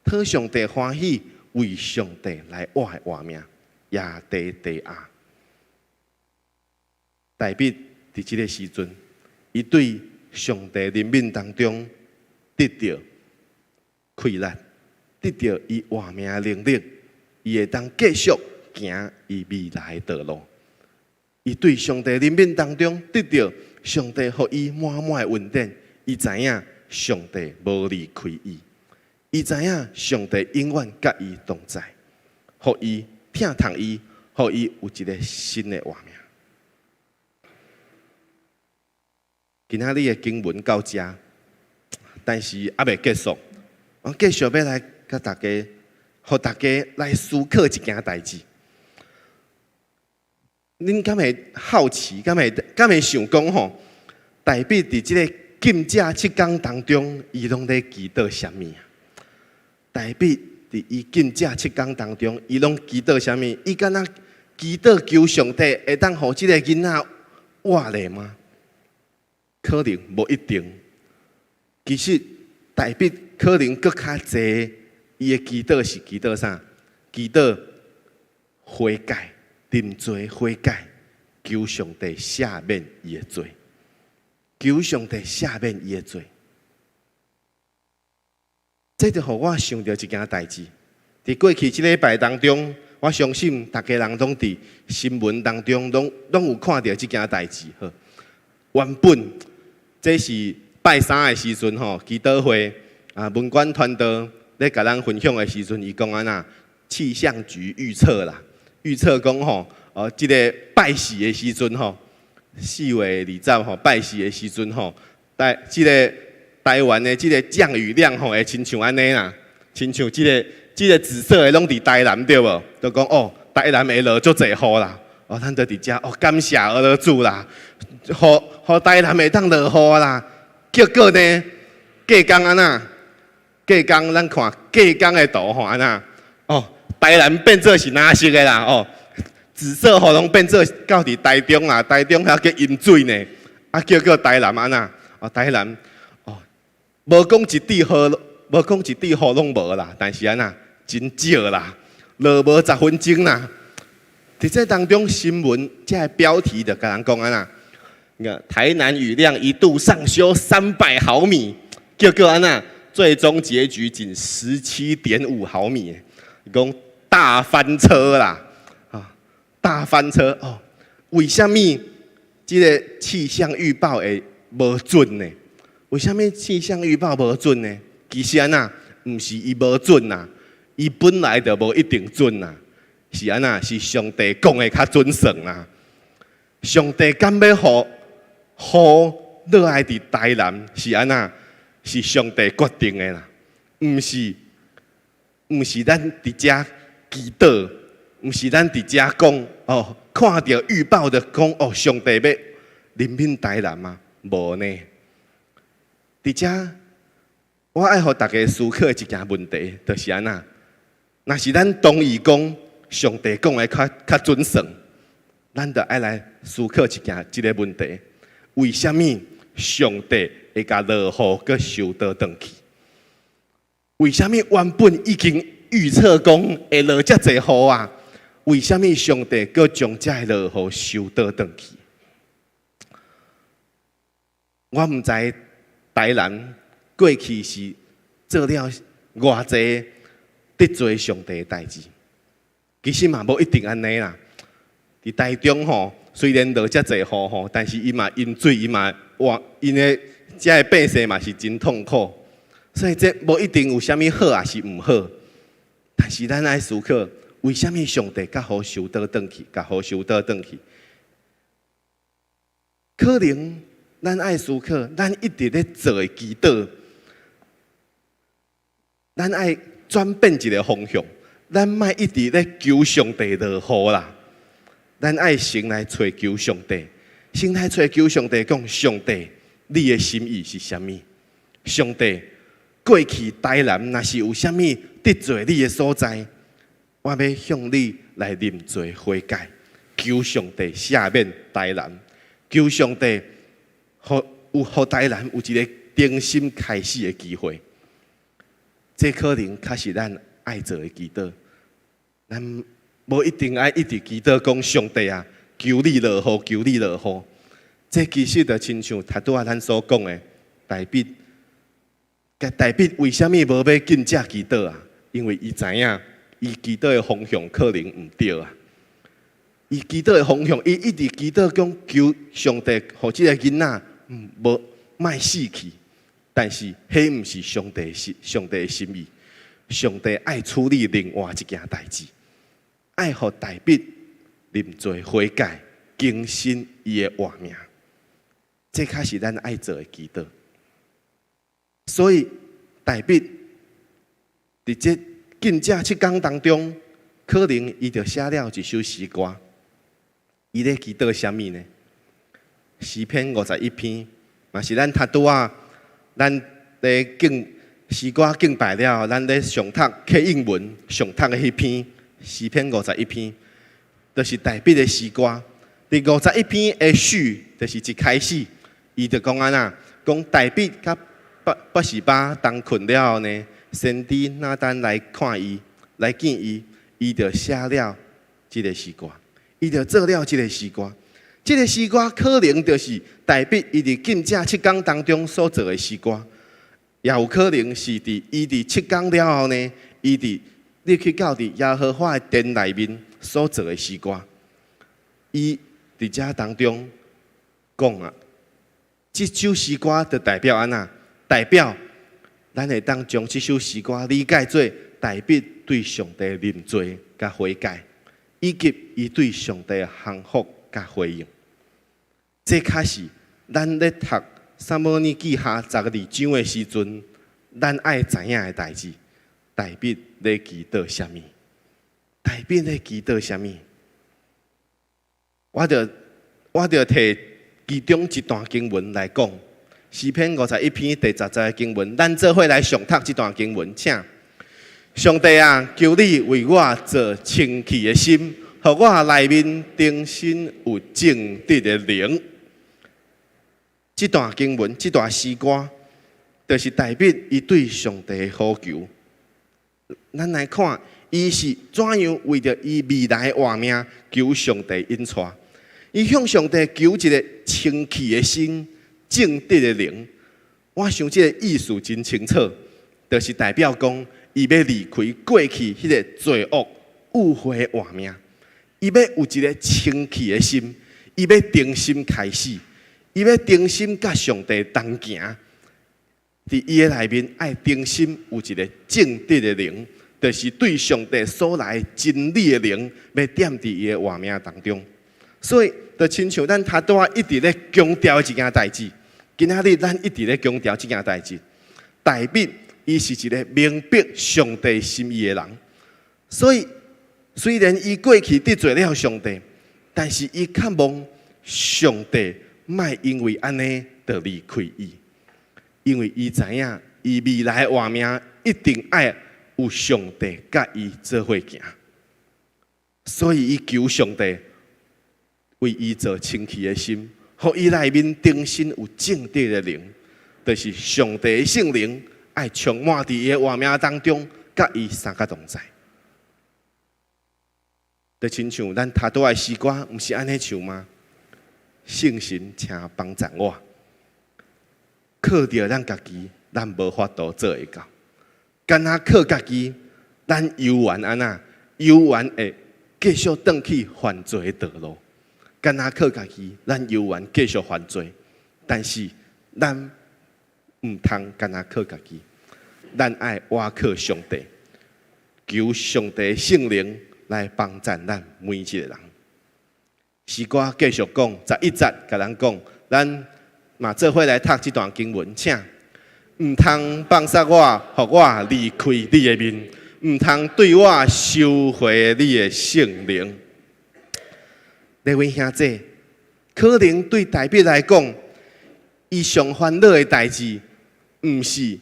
討上帝歡喜，為上帝來活的活命，耶底底亞。大衛佇這个時陣，伊對上帝憐憫當中得著氣力，得著伊活命的能力，伊會當繼續行伊未來的道路。伊對上帝憐憫當中得著上帝予伊滿滿的恩典，伊知影上帝無離開伊，伊知影上帝永遠佮伊同在，予伊疼痛伊，予伊有一个新的活命。今仔日的經文到遮，但是猶未結束，我繼續欲來共大家，予大家來思考一件代誌。恁敢會好奇？敢會想講吼？大衛佇這个禁食七工當中，伊攏咧祈禱啥物啊？大衛佇伊禁食七工當中，伊攏祈禱啥物？伊敢若祈禱求上帝會當予這个囡仔活咧嗎？可能無一定。其實大衛可能閣較濟，伊的祈禱是祈禱啥？祈禱悔改、認罪悔改，求上帝赦免伊的罪，求上帝赦免伊的罪。這就予我想著一件代誌。佇過去這禮拜當中，我相信逐家人攏佇新聞當中攏有看著這件代誌。好，原本這是拜三的時陣吼，祈禱會啊，文官傳道咧共咱分享的時陣，伊講按怎氣象局預測啦，預測講吼，哦，這个拜四的時陣吼，4月20吼，拜四的時陣吼，這个台灣的這个降雨量吼，會親像按呢啦，親像這个紫色的攏佇台南對無？就講哦，台南會落足濟雨啦，哦，咱就佇遮哦，感謝阿羅主啦，予予台南會當落雨啦。結果呢，隔工按怎？隔工咱看隔工的圖吼按怎？哦，台南變做是藍色的啦，哦，紫色雨攏變做到佇台中啦，台中遐閣淹水呢。啊，結果台南按怎？哦，台南哦，無講一滴雨，無講一滴雨攏無啦，但是按怎？真少啦，落無10分鐘啦。佇這當中新聞這个標題就共人講按怎？你看台南雨量一度上修300毫米，結果按怎？最終結局僅17.5毫米，講大翻車啦！啊，大翻車哦！為啥物這个氣象預報會無準呢？為啥物氣象預報無準呢？其實按怎？毋是伊無準啦。伊本來就無一定準啦，是按怎？是上帝講的較準算啦。上帝敢欲予雨落來佇台南，是按怎？是上帝決定的啦，毋是咱佇遮祈禱，毋是咱佇遮講哦，看著預報就講哦，上帝欲憐憫台南嗎？無呢。佇遮，我愛予大家思考一件問題，就是按怎？若是咱同意講上帝講的較準算，咱就愛來思考一件這个問題：為啥物上帝會共落雨閣收倒轉去？為啥物原本已經預測講會落遮濟雨啊？為啥物上帝閣將這个落雨收倒轉去？我毋知台南過去是做了偌濟得罪上帝的代誌，其實嘛無一定按呢啦。佇台中吼，雖然落遮濟雨吼，但是伊嘛淹水，伊嘛哇，𪜶的遮的百姓嘛是真痛苦。所以這無一定有啥物好抑是毋好。但是咱愛思考，為啥物上帝共雨收倒轉去，共雨收倒轉去？可能咱愛思考，咱一直咧做的祈禱，咱愛轉變一个方向，咱莫一直咧求上帝落雨啦。咱愛先來揣求上帝，先來揣求上帝，講上帝，你的心意是啥物？上帝，過去台南若是有啥物得罪你的所在，我欲向你來認罪悔改，求上帝赦免台南，求上帝予有予台南有一个重新開始的機會。這可能較是咱愛做的祈禱，咱無一定愛一直祈禱講上帝啊，求你落雨，求你落雨。這其實就親像頭拄仔咱所講的，大衛，大衛為啥物無欲禁食祈禱啊？因為伊知影，伊祈禱的方向可能毋對啊。伊祈禱的方向，伊一直祈禱講求上帝，予這个囡仔無莫死去。但是，彼毋是上帝的心意。上帝愛處理另外一件代誌，愛予大衛認罪悔改，更新伊的活命。這較是咱愛做的祈禱。所以，大衛佇這禁食七工當中，可能伊就寫了一首詩歌。伊咧祈禱啥物呢？詩篇51篇，嘛是咱頭拄仔，咱咧敬詩歌敬拜了，咱咧誦讀啟應文誦讀的彼篇詩篇五十一篇，就是大衛的詩歌。佇五十一篇的序，就是一開始，伊就講按怎，講大衛佮拔示巴同睏了後呢，先知拿單來看伊，來見伊，伊就寫了這个詩歌，伊就做了這个詩歌。這个詩歌可能就是大衛伊佇禁食七工當中所做的詩歌。也有可能是佇伊佇七工了後呢，伊佇入去到佇耶和華的殿內面所做的詩歌。伊佇遮當中講啊，這首詩歌就代表按怎？代表咱會當將這首詩歌理解做大衛對上帝認罪佮悔改，以及伊對上帝的降服佮回應。這較是咱咧讀撒母耳記下十二章的時陣，咱愛知影的代誌。大衛咧祈禱啥物？大衛咧祈禱啥物？我著提其中一段經文來講，詩篇51篇第10節的經文，咱做伙來誦讀這段經文，請。上帝啊，求你為我造清氣的心，予我內面重新有正直的靈。這段經文，這段詩歌，就是大衛伊對上帝的呼求。咱來看，伊是怎樣為著伊未來活命求上帝引帶。伊向上帝求一个清氣的心、正直的靈。我想這个意思真清楚，就是代表講，伊欲離開過去彼个罪惡、污穢的活命，伊欲有一个清氣的心，伊欲重新開始，伊欲重新佮上帝同行。佇伊的內面愛重新有一个正直的靈，就是對上帝所來真理的靈，欲踮佇伊的活命當中。所以，就親像咱頭拄仔一直咧強調一件代誌，今仔日咱一直咧強調這件代誌。大衛伊是一个明白上帝心意的人，所以雖然伊過去得罪了上帝，但是伊渴望上帝莫因為按呢就離開伊，因為伊知影伊未來活命一定愛有上帝佮伊做伙行，所以伊求上帝為伊造清氣的心，予伊內面重新有正直的靈，就是上帝的聖靈愛充滿佇伊的活命當中，佮伊相佮同在。就親像咱頭拄仔詩歌，毋是按呢唱嗎？聖神，請幫贊我，靠著咱家己，咱無法度做會到。干焦靠家己，咱猶原按怎？猶原會繼續轉去犯罪的道路。干焦靠家己，咱猶原繼續犯罪。但是咱毋通干焦靠家己，咱愛倚靠上帝，求上帝聖靈來幫贊咱每一个人。詩歌繼續講，11節共咱講，咱嘛做伙來讀這段經文，請毋通放殺我，予我離開你的面，毋通對我收回你的聖靈。各位兄弟，可能對大衛來講，伊上煩惱的代誌，毋是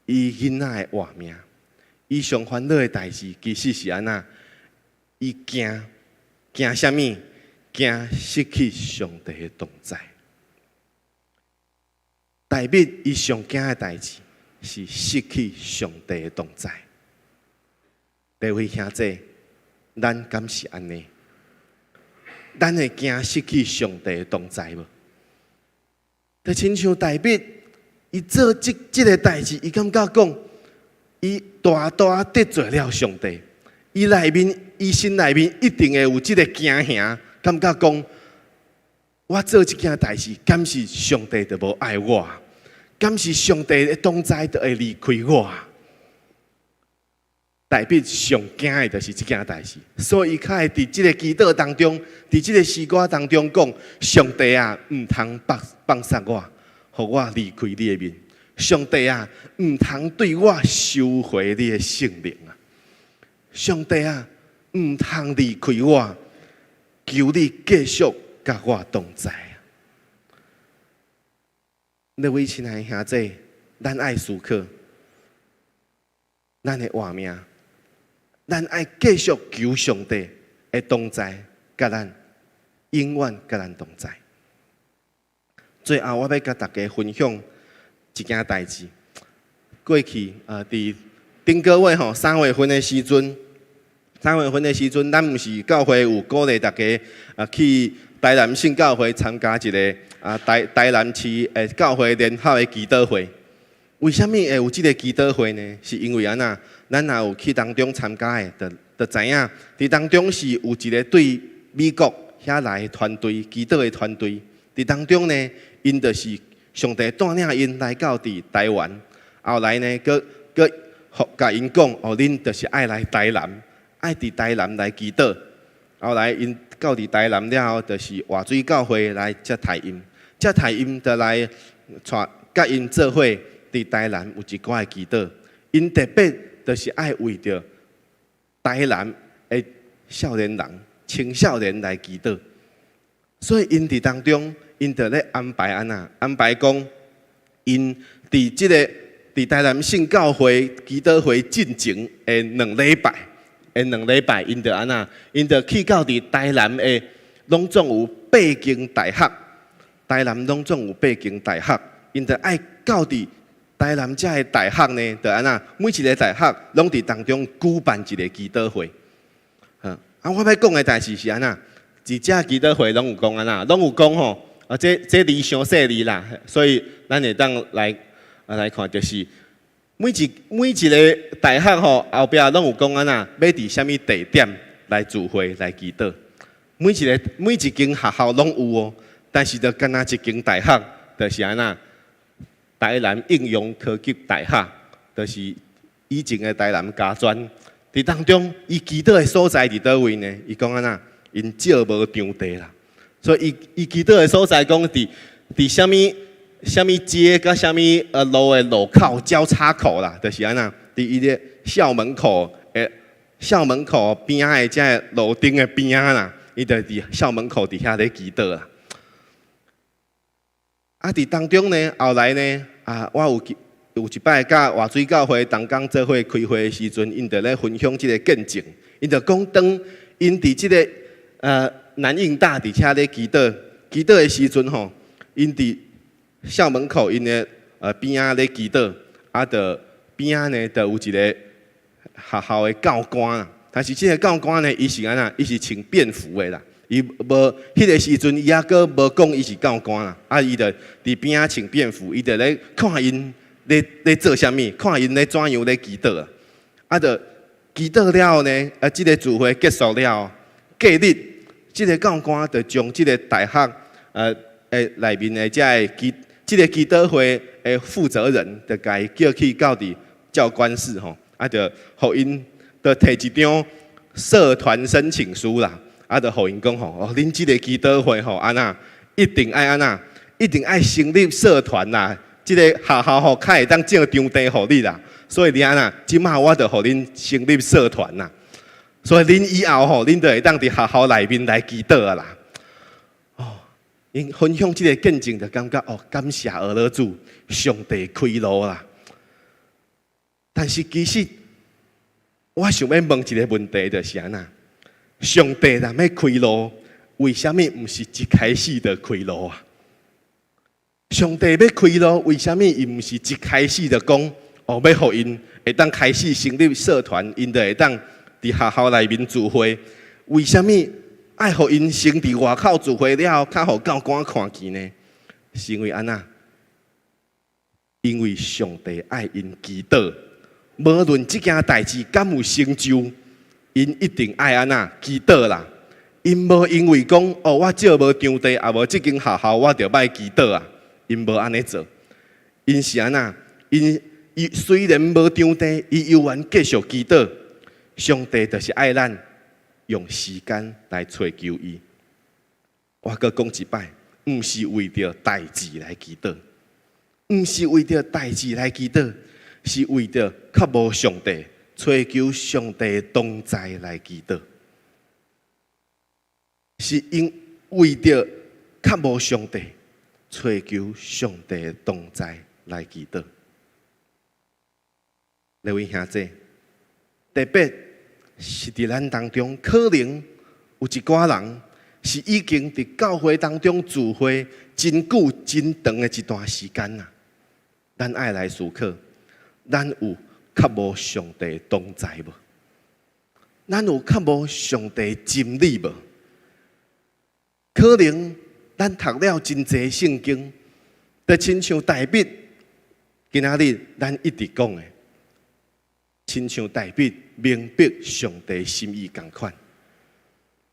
伊囡仔的活命，伊上煩惱的代誌其實是按怎？伊驚驚啥物？驚失去上帝的同在。大衛伊上驚的代誌是失去上帝的同在。各位兄弟，咱敢是按呢？咱會驚失去上帝的同在無？就親像大衛，伊做這个代誌，伊感覺講，伊大大得罪了上帝，伊內面，伊心內面一定會有這个驚嚇，感覺講，我做這件代誌，敢是上帝就無愛我？敢是上帝的同在就會離開我？大衛上驚的就是這件代誌，所以伊較會佇這个祈禱當中，佇這个詩歌當中講：上帝啊，毋通放放殺我，予我離開你的面。上帝啊，毋通對我收回你的聖靈啊！上帝啊，毋通離開我，求你繼續佮我同在啊！各位親愛的兄弟，咱愛思考，咱的活命。咱愛繼續求上帝的同在，佮咱永遠佮咱同在。最後，我欲佮大家分享一件代誌。過去佇頂個月吼3月份的時陣，三月份的時陣，咱毋是教會有鼓勵大家去台南聖教會參加一个台南市的教會聯合的祈禱會。為啥物會有這個祈禱會呢？是因為按怎？咱若有去當中參加的，就知影，佇當中是有一個對美國遐來的團隊，祈禱的團隊，佇當中呢，𪜶就是上帝帶領𪜶來到佇台灣，後來呢，閣閣共𪜶講，哦，恁就是愛來台南，愛佇台南來祈禱。後來𪜶到佇台南了後，就是活水教會來接待𪜶，接待𪜶就來帶佮𪜶做伙佇台南有一寡的祈禱。𪜶特別就是愛為著台南的少年人、青少年來祈禱，所以𪜶佇當中，𪜶就咧安排按怎？安排講，𪜶佇這个佇台南聖教會祈禱會進前的兩禮拜。的兩禮拜，𪜶就按怎？𪜶就去到佇台南的，攏總有八間大學，台南攏總有八間大學，𪜶就愛到佇台南遮的大學呢，就按怎？每一个大學攏佇當中舉辦一个祈禱會。啊，我欲講的代誌是按怎？佇遮祈禱會攏有講按怎？攏有講吼，啊，這這字傷細膩啦，所以咱會當來啊來看，就是。每一每一个大學吼，後壁攏有講按怎，欲佇啥物地點來聚會來祈禱。每一个每一間學校攏有哦，但是就干焦一間大學，就是按怎，台南應用科技大學，就是以前的台南家專。佇當中，伊祈禱的所在佇佗位呢？伊講按怎，𪜶借無場地啦，所以伊伊祈禱的所在講佇佇啥物？啥物街佮啥物路的路口交叉口啦，就是按怎，佇伊个校門口的校門口邊仔的這个路燈的邊仔啦，伊就佇校門口佇遐咧祈禱啦。啊，佇當中呢，後來呢，啊，我有有一擺佮活水教會同工做伙開會的時陣，𪜶就咧分享這个見證，𪜶就講當𪜶佇這个南應大佇遐咧祈禱，祈禱的時陣吼，𪜶佇校門口𪜶的邊仔咧祈禱，啊，就邊仔呢，就有一个學校的教官啦。但是這个教官呢，伊是按怎？伊是穿便服的啦。伊無彼个時陣，伊猶閣無講伊是教官啦。啊，伊就佇邊仔穿便服，伊就咧看𪜶咧咧做啥物，看𪜶咧怎樣咧祈禱啊。啊，就祈禱了後呢，啊，這个聚會結束了後，隔日，這个教官就將這个大學的內面的這个祈這个祈禱會的負責人，就共伊叫去到佇教官室吼，啊，就予𪜶就提一張社團申請書啦，啊，就予𪜶講吼，哦，恁這个祈禱會吼，按怎一定愛按怎，一定愛成立社團啦，這个學校吼較會當借場地予你啦，所以你按怎，這馬我就予恁成立社團啦，所以恁以後吼，恁就會當佇學校內面來祈禱啊啦。𪜶分享這个見證，就感覺哦，感謝阿老主，上帝開路啦。但是其實，我想欲問一个問題，就是按怎？上帝若欲開路，為啥物毋是一開始就開路啊？上帝欲開路，為啥物伊毋是一開始就講哦，欲予𪜶會當開始成立社團，𪜶就會當佇學校內面聚會？為啥物愛予𪜶先佇外口聚會了後，較予教官看見呢？是因為按怎？因為上帝愛𪜶祈禱，無論這件代誌敢有成就，𪜶一定愛按怎祈禱啦。𪜶無因為講哦，我借無場地，也無這間學校，我就莫祈禱啊。𪜶無按呢做，𪜶是按怎？𪜶伊雖然無場地，伊猶原繼續祈禱。上帝就是愛咱用時間來揣求伊。我閣講一擺，毋是為著代誌來祈禱，毋是為著代誌來祈禱，是為著渴慕上帝、揣求上帝同在來祈禱。是因為著渴慕上帝、揣求上帝同在來祈禱。各位兄弟，特別是佇咱當中，可能有一寡人是已經佇教會當中聚會真久、真長的一段時間啦。咱愛來思考，咱有渴慕上帝同在無？咱有渴慕上帝真理無？可能咱讀了真濟聖經，就親像大衛今仔日咱一直講的，親像大衛明白上帝心意仝款，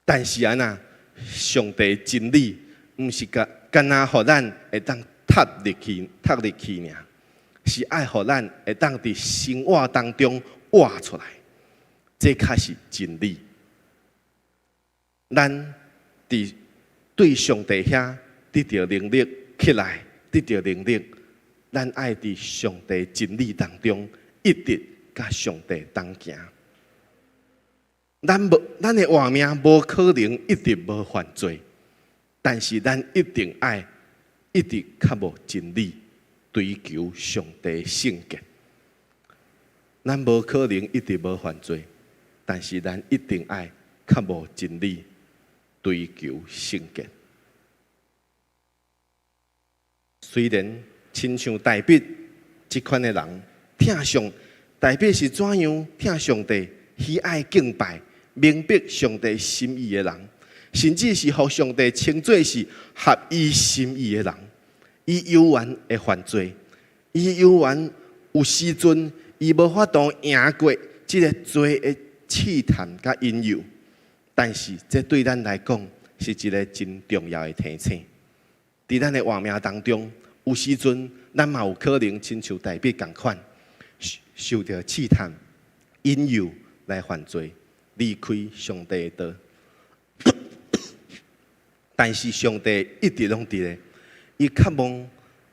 但是按怎，上帝真理毋是干干焦予咱會當讀入去、讀入去爾，是愛予咱會當佇生活當中活出來，這較是真理。咱佇對上帝遐得著能力起來，得著能力，咱愛佇上帝真理當中一直佮上帝同行。咱無，咱的活命無可能一直無犯罪，但是咱一定愛一直渴慕真理，追求上帝聖潔。咱無可能一直無犯罪，但是咱一定愛渴慕真理，追求聖潔。雖然親像大衛這款的人，疼上大衛是怎樣疼上帝、喜愛敬拜、明白上帝心意的人，甚至是予上帝稱做是合伊心意的人，伊猶原會犯罪，伊猶原有時陣，伊無法度贏過這个罪的試探佮引誘。但是這對咱來講是一个真重要的提醒。佇咱的活命當中，有時陣咱嘛有可能親像大衛仝款，受著試探、引誘來犯罪，離開上帝的道。但是上帝一直攏佇咧，伊渴望、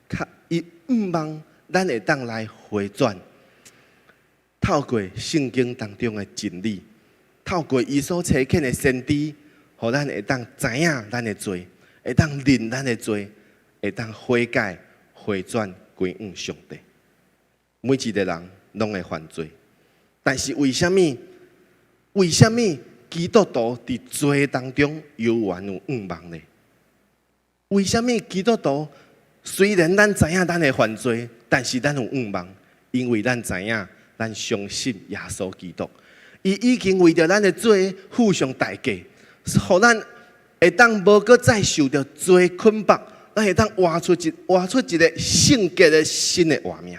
渴伊向望咱會當來回轉，透過聖經當中的真理，透過伊所差遣的先知，予咱會當知影咱的罪，會當認咱的罪，會當悔改、回轉歸向上帝。每一个人攏會犯罪，但是為啥物？為啥物基督徒佇罪當中猶原有向望呢？為啥物基督徒雖然咱知影咱會犯罪，但是咱有向望，因為咱知影，咱相信耶穌基督，伊已經為著咱的罪付上代價，予咱會當無閣再受著罪捆綁，咱會當活出一个聖潔的新的活命。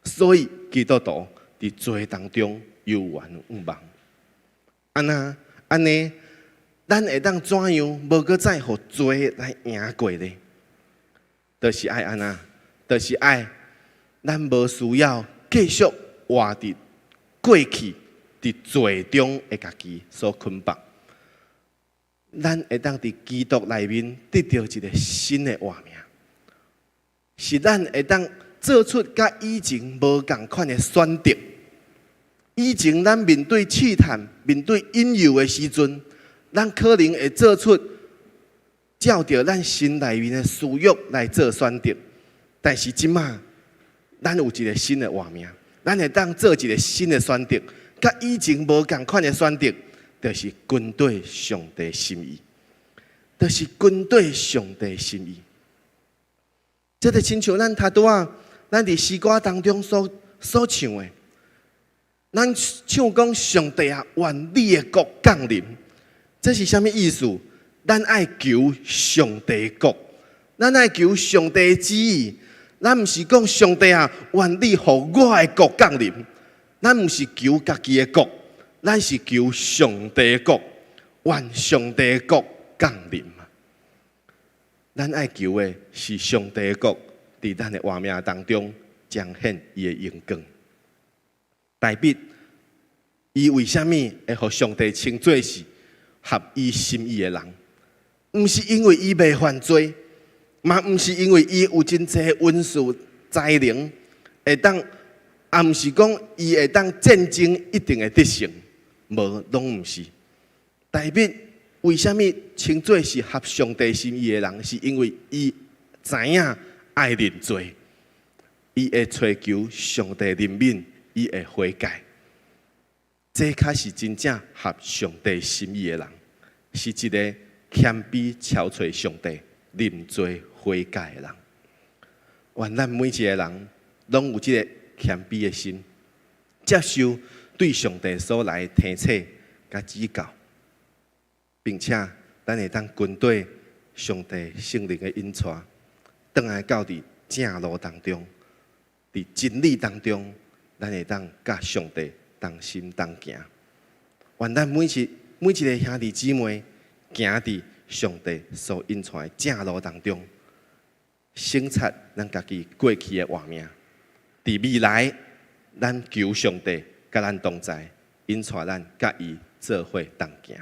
所以基督徒佇罪當中猶原有向望。按怎按呢，咱會當怎樣無閣再予罪來贏過呢？就是愛按怎，就是愛咱無需要繼續活佇過去佇罪中的家己所捆綁。咱會當佇基督內面得著一个新的活命，是咱會當做出佮以前無仝款的選擇。以前咱面對試探、面對引誘的時陣，咱可能會做出照著咱心內面的私欲來做選擇。但是這馬，咱有一个新的活命，咱會當做一个新的選擇，佮以前無仝款的選擇，就是跟隨上帝心意，就是跟隨上帝心意。這就親像咱頭拄仔，咱佇詩歌當中所唱的，咱唱講上帝啊，願你的國降臨，這是啥物意思？咱愛求上帝國，咱愛求上帝旨意。咱毋是講上帝啊，願你予我的國降臨。咱毋是求家己的國，咱是求上帝國，願上帝國降臨。咱愛求的是上帝國，佇咱的活命當中彰顯伊的榮光。大衛，伊為啥物會予上帝稱做是合伊心意的人？毋是因為伊袂犯罪，嘛毋是因為伊有真濟文士才能，會當，也毋是講伊會當戰爭一定會得勝，無，攏毋是。大衛為啥物稱做是合上帝心意的人？是因為伊知影愛認罪，伊會揣求上帝憐憫，伊會悔改。這較是真正合上帝心意的人，是一個謙卑朝揣上帝、認罪悔改的人。願咱每一个人攏有這个謙卑的心，接受對上帝所來提醒佮指教，並且咱會當跟隨上帝聖靈的引帶，轉來到佇正路當中。佇真理當中，咱會當佮上帝同心同行。願咱每一個兄弟姊妹行佇上帝所引帶的正路當中，省察咱家己過去的活命。佇未來，咱求上帝佮咱同在，引帶咱佮伊做伙同行。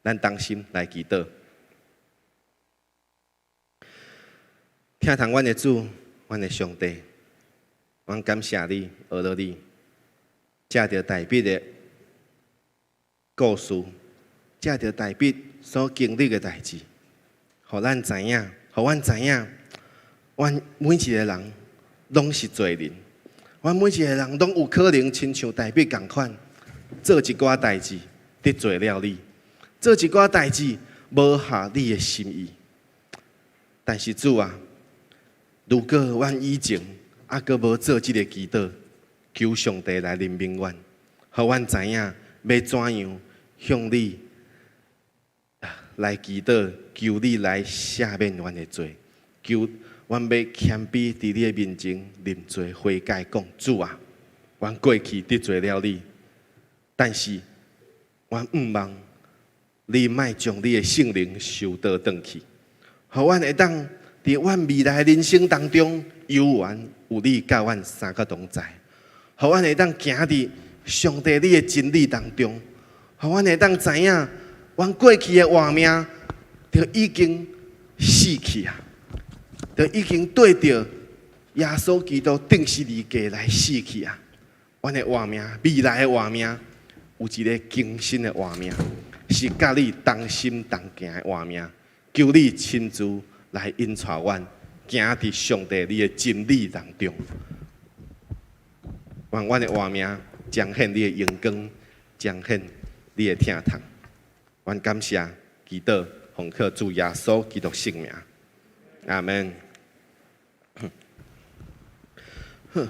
咱同心來祈禱。疼痛阮的主，阮的上帝，阮感謝你，阿羅你，藉著大衛的故事，藉著大衛所經歷的代誌，予咱知影，予阮知影，阮每一個人攏是罪人，阮每一個人攏有可能親像大衛仝款，做一寡代誌得罪了你，做一寡代誌無合你的心意。但是主啊，如果阮以前猶閣無做這个祈禱，求上帝來憐憫阮，予阮知影欲怎樣向你來祈禱，求你來赦免阮的罪，求阮欲謙卑佇你的面前認罪悔改，講主啊，阮過去得罪了你，但是阮向望你莫將你的聖靈收倒轉去，予阮會當佇阮未來的人生當中，猶原有你佮阮三個同在，予阮會當行佇上帝你的真理當中，予阮會當知影，阮過去的活命就已經死去啊，就已經對著耶穌基督釘十字架來死去啊！阮的活命，未來的活命，有一个更新的活命，是佮你同心同行的活命。求你親自來引帶阮，行佇上帝你的真理當中。願阮的活命彰顯你的榮光，彰顯你的疼痛。阮感謝祈禱，奉靠主耶穌基督聖名，阿門。好，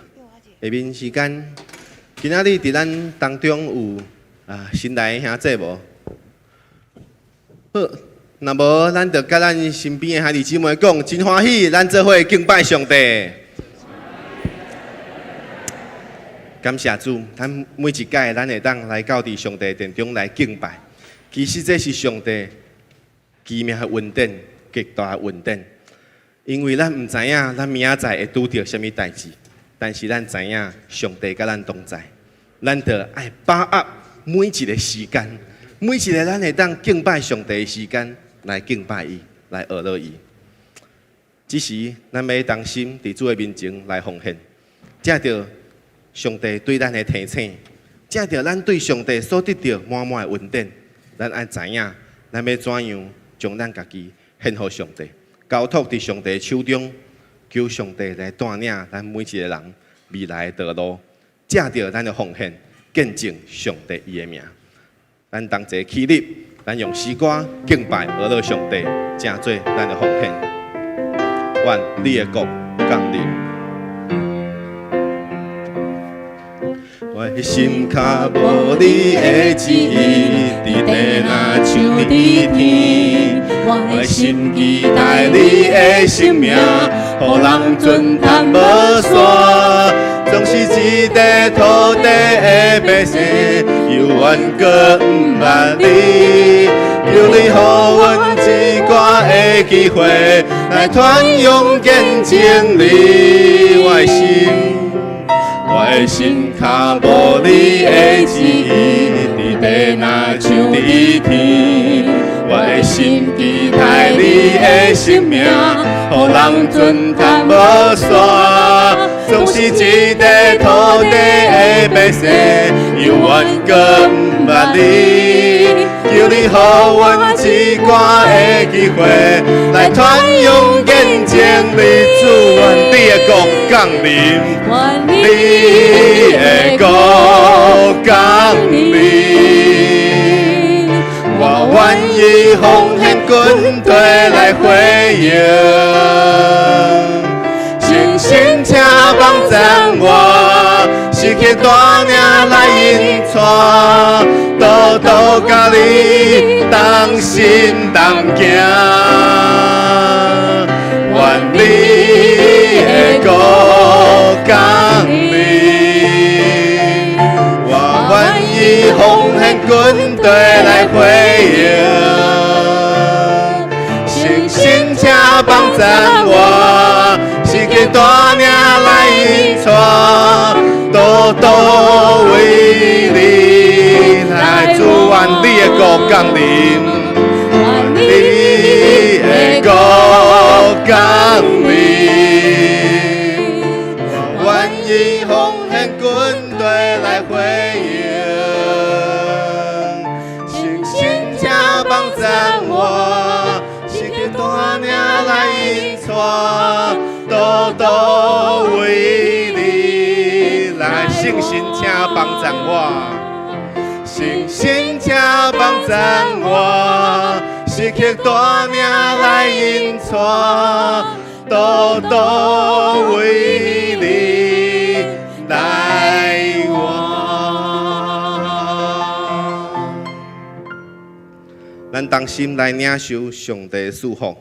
下面時間，今仔日佇咱當中有新來的兄弟無？好，若無，咱就佮咱身邊的兄弟姊妹講，真歡喜，咱做伙敬拜上帝。感謝主，咱每一屆咱會當來到佇上帝殿中來敬拜。其實這是上帝奇妙的恩典，極大的恩典。因為咱毋知影咱明仔載會拄著啥物代誌，但是咱知影上帝佮咱同在，咱著愛把握每一个時間，每一个咱會當敬拜上帝的時間來敬拜伊，來學落伊。這時，咱欲同心佇主的面前來奉獻，藉著上帝對咱的提醒，藉著咱對上帝所得著滿滿的恩典，咱愛知影，咱欲怎樣將咱家己獻予上帝，交託佇上帝手中，求上帝來帶領咱每一个人未來的道路，藉著咱的奉獻，見證上帝伊的名。咱同齊起立，咱用詩歌敬拜阿樂上帝，成做咱的奉獻。願你的國降臨。我的心跤無你的旨意，佇地若像佇天。我的心期待你的生命，予人尊嘆無煞。總是這塊土地的百姓，猶原閣毋捌你。求你予阮一寡的機會，來傳揚見證你。我的心，我的心跤無你的旨意，佇地若像佇天。我的心期待你的生命，予人尊嘆無煞。總是這塊土地的百姓，猶原閣毋捌你。求你予阮一寡的機會，來傳揚見證你主，願你的國降臨，你的國降臨。我願意奉獻軍隊來回應，誠心請幫贊我，時刻帶領來引帶，道道佮你同心同行，願你的國降降臨，我願意奉獻軍隊來回應，聖神請幫贊我，時刻帶領來引帶，獨獨為你來主，願你的國降臨，願你的國降臨，我願意奉獻軍隊來回應，聖神請幫贊我，時刻帶領來引帶，獨獨為你來，聖神請幫贊我，聖神請幫贊我，時刻帶領來引帶，獨獨為你來活。咱同心來領受上帝的祝福。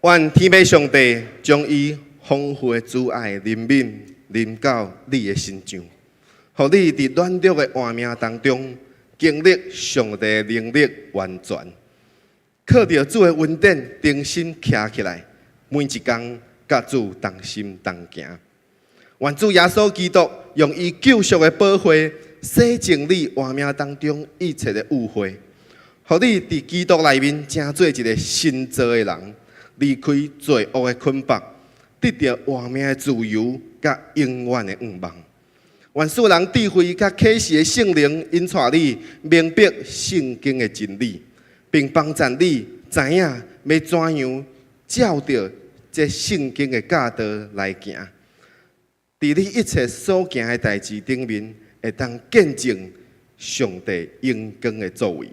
願天父上帝將伊豐富的慈愛憐憫臨到你的身上，予你佇軟弱的活命當中經歷上帝的能力完全，靠著主的恩典，重新徛起來，每一工佮主同心同行。願主耶穌基督用伊救贖的寶血洗淨你活命當中一切的污穢，予你佇基督內面成做一个新造的人，離開罪惡的捆綁，得著活命的自由佮永遠的盼望。願賜人智慧佮啟示的聖靈引帶你明白聖經的真理，並幫助你知影欲怎樣照著這聖經的教導來行。佇你一切所行的代誌頂面，會當見證上帝榮光的作為。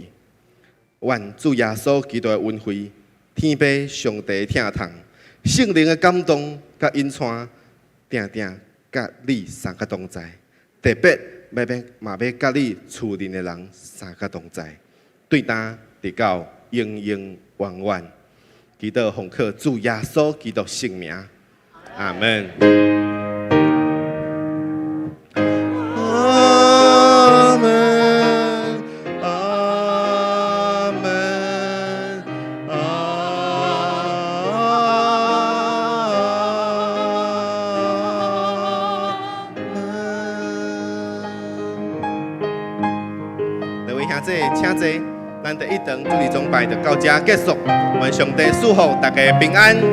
願主耶穌基督的恩惠、天父上帝的疼痛、聖靈的感動佮引帶，定定佮你三個同在。特別欲欲嘛欲佮你厝內的人三個同在，對今直到永永遠遠。祈禱奉靠主耶穌基督聖名，阿門。阿門，阿門，阿門。各位兄弟，請坐。咱第一堂主日崇拜就到這結束。願上帝賜福大家平安。等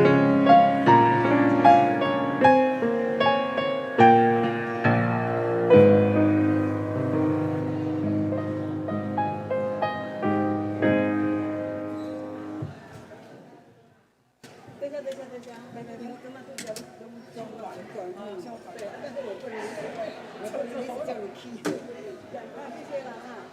一下，等一下，等一下，沒沒沒，我幹嘛都叫中轉轉對，但是我不能，我不能一直叫你去。啊，謝謝啦哈。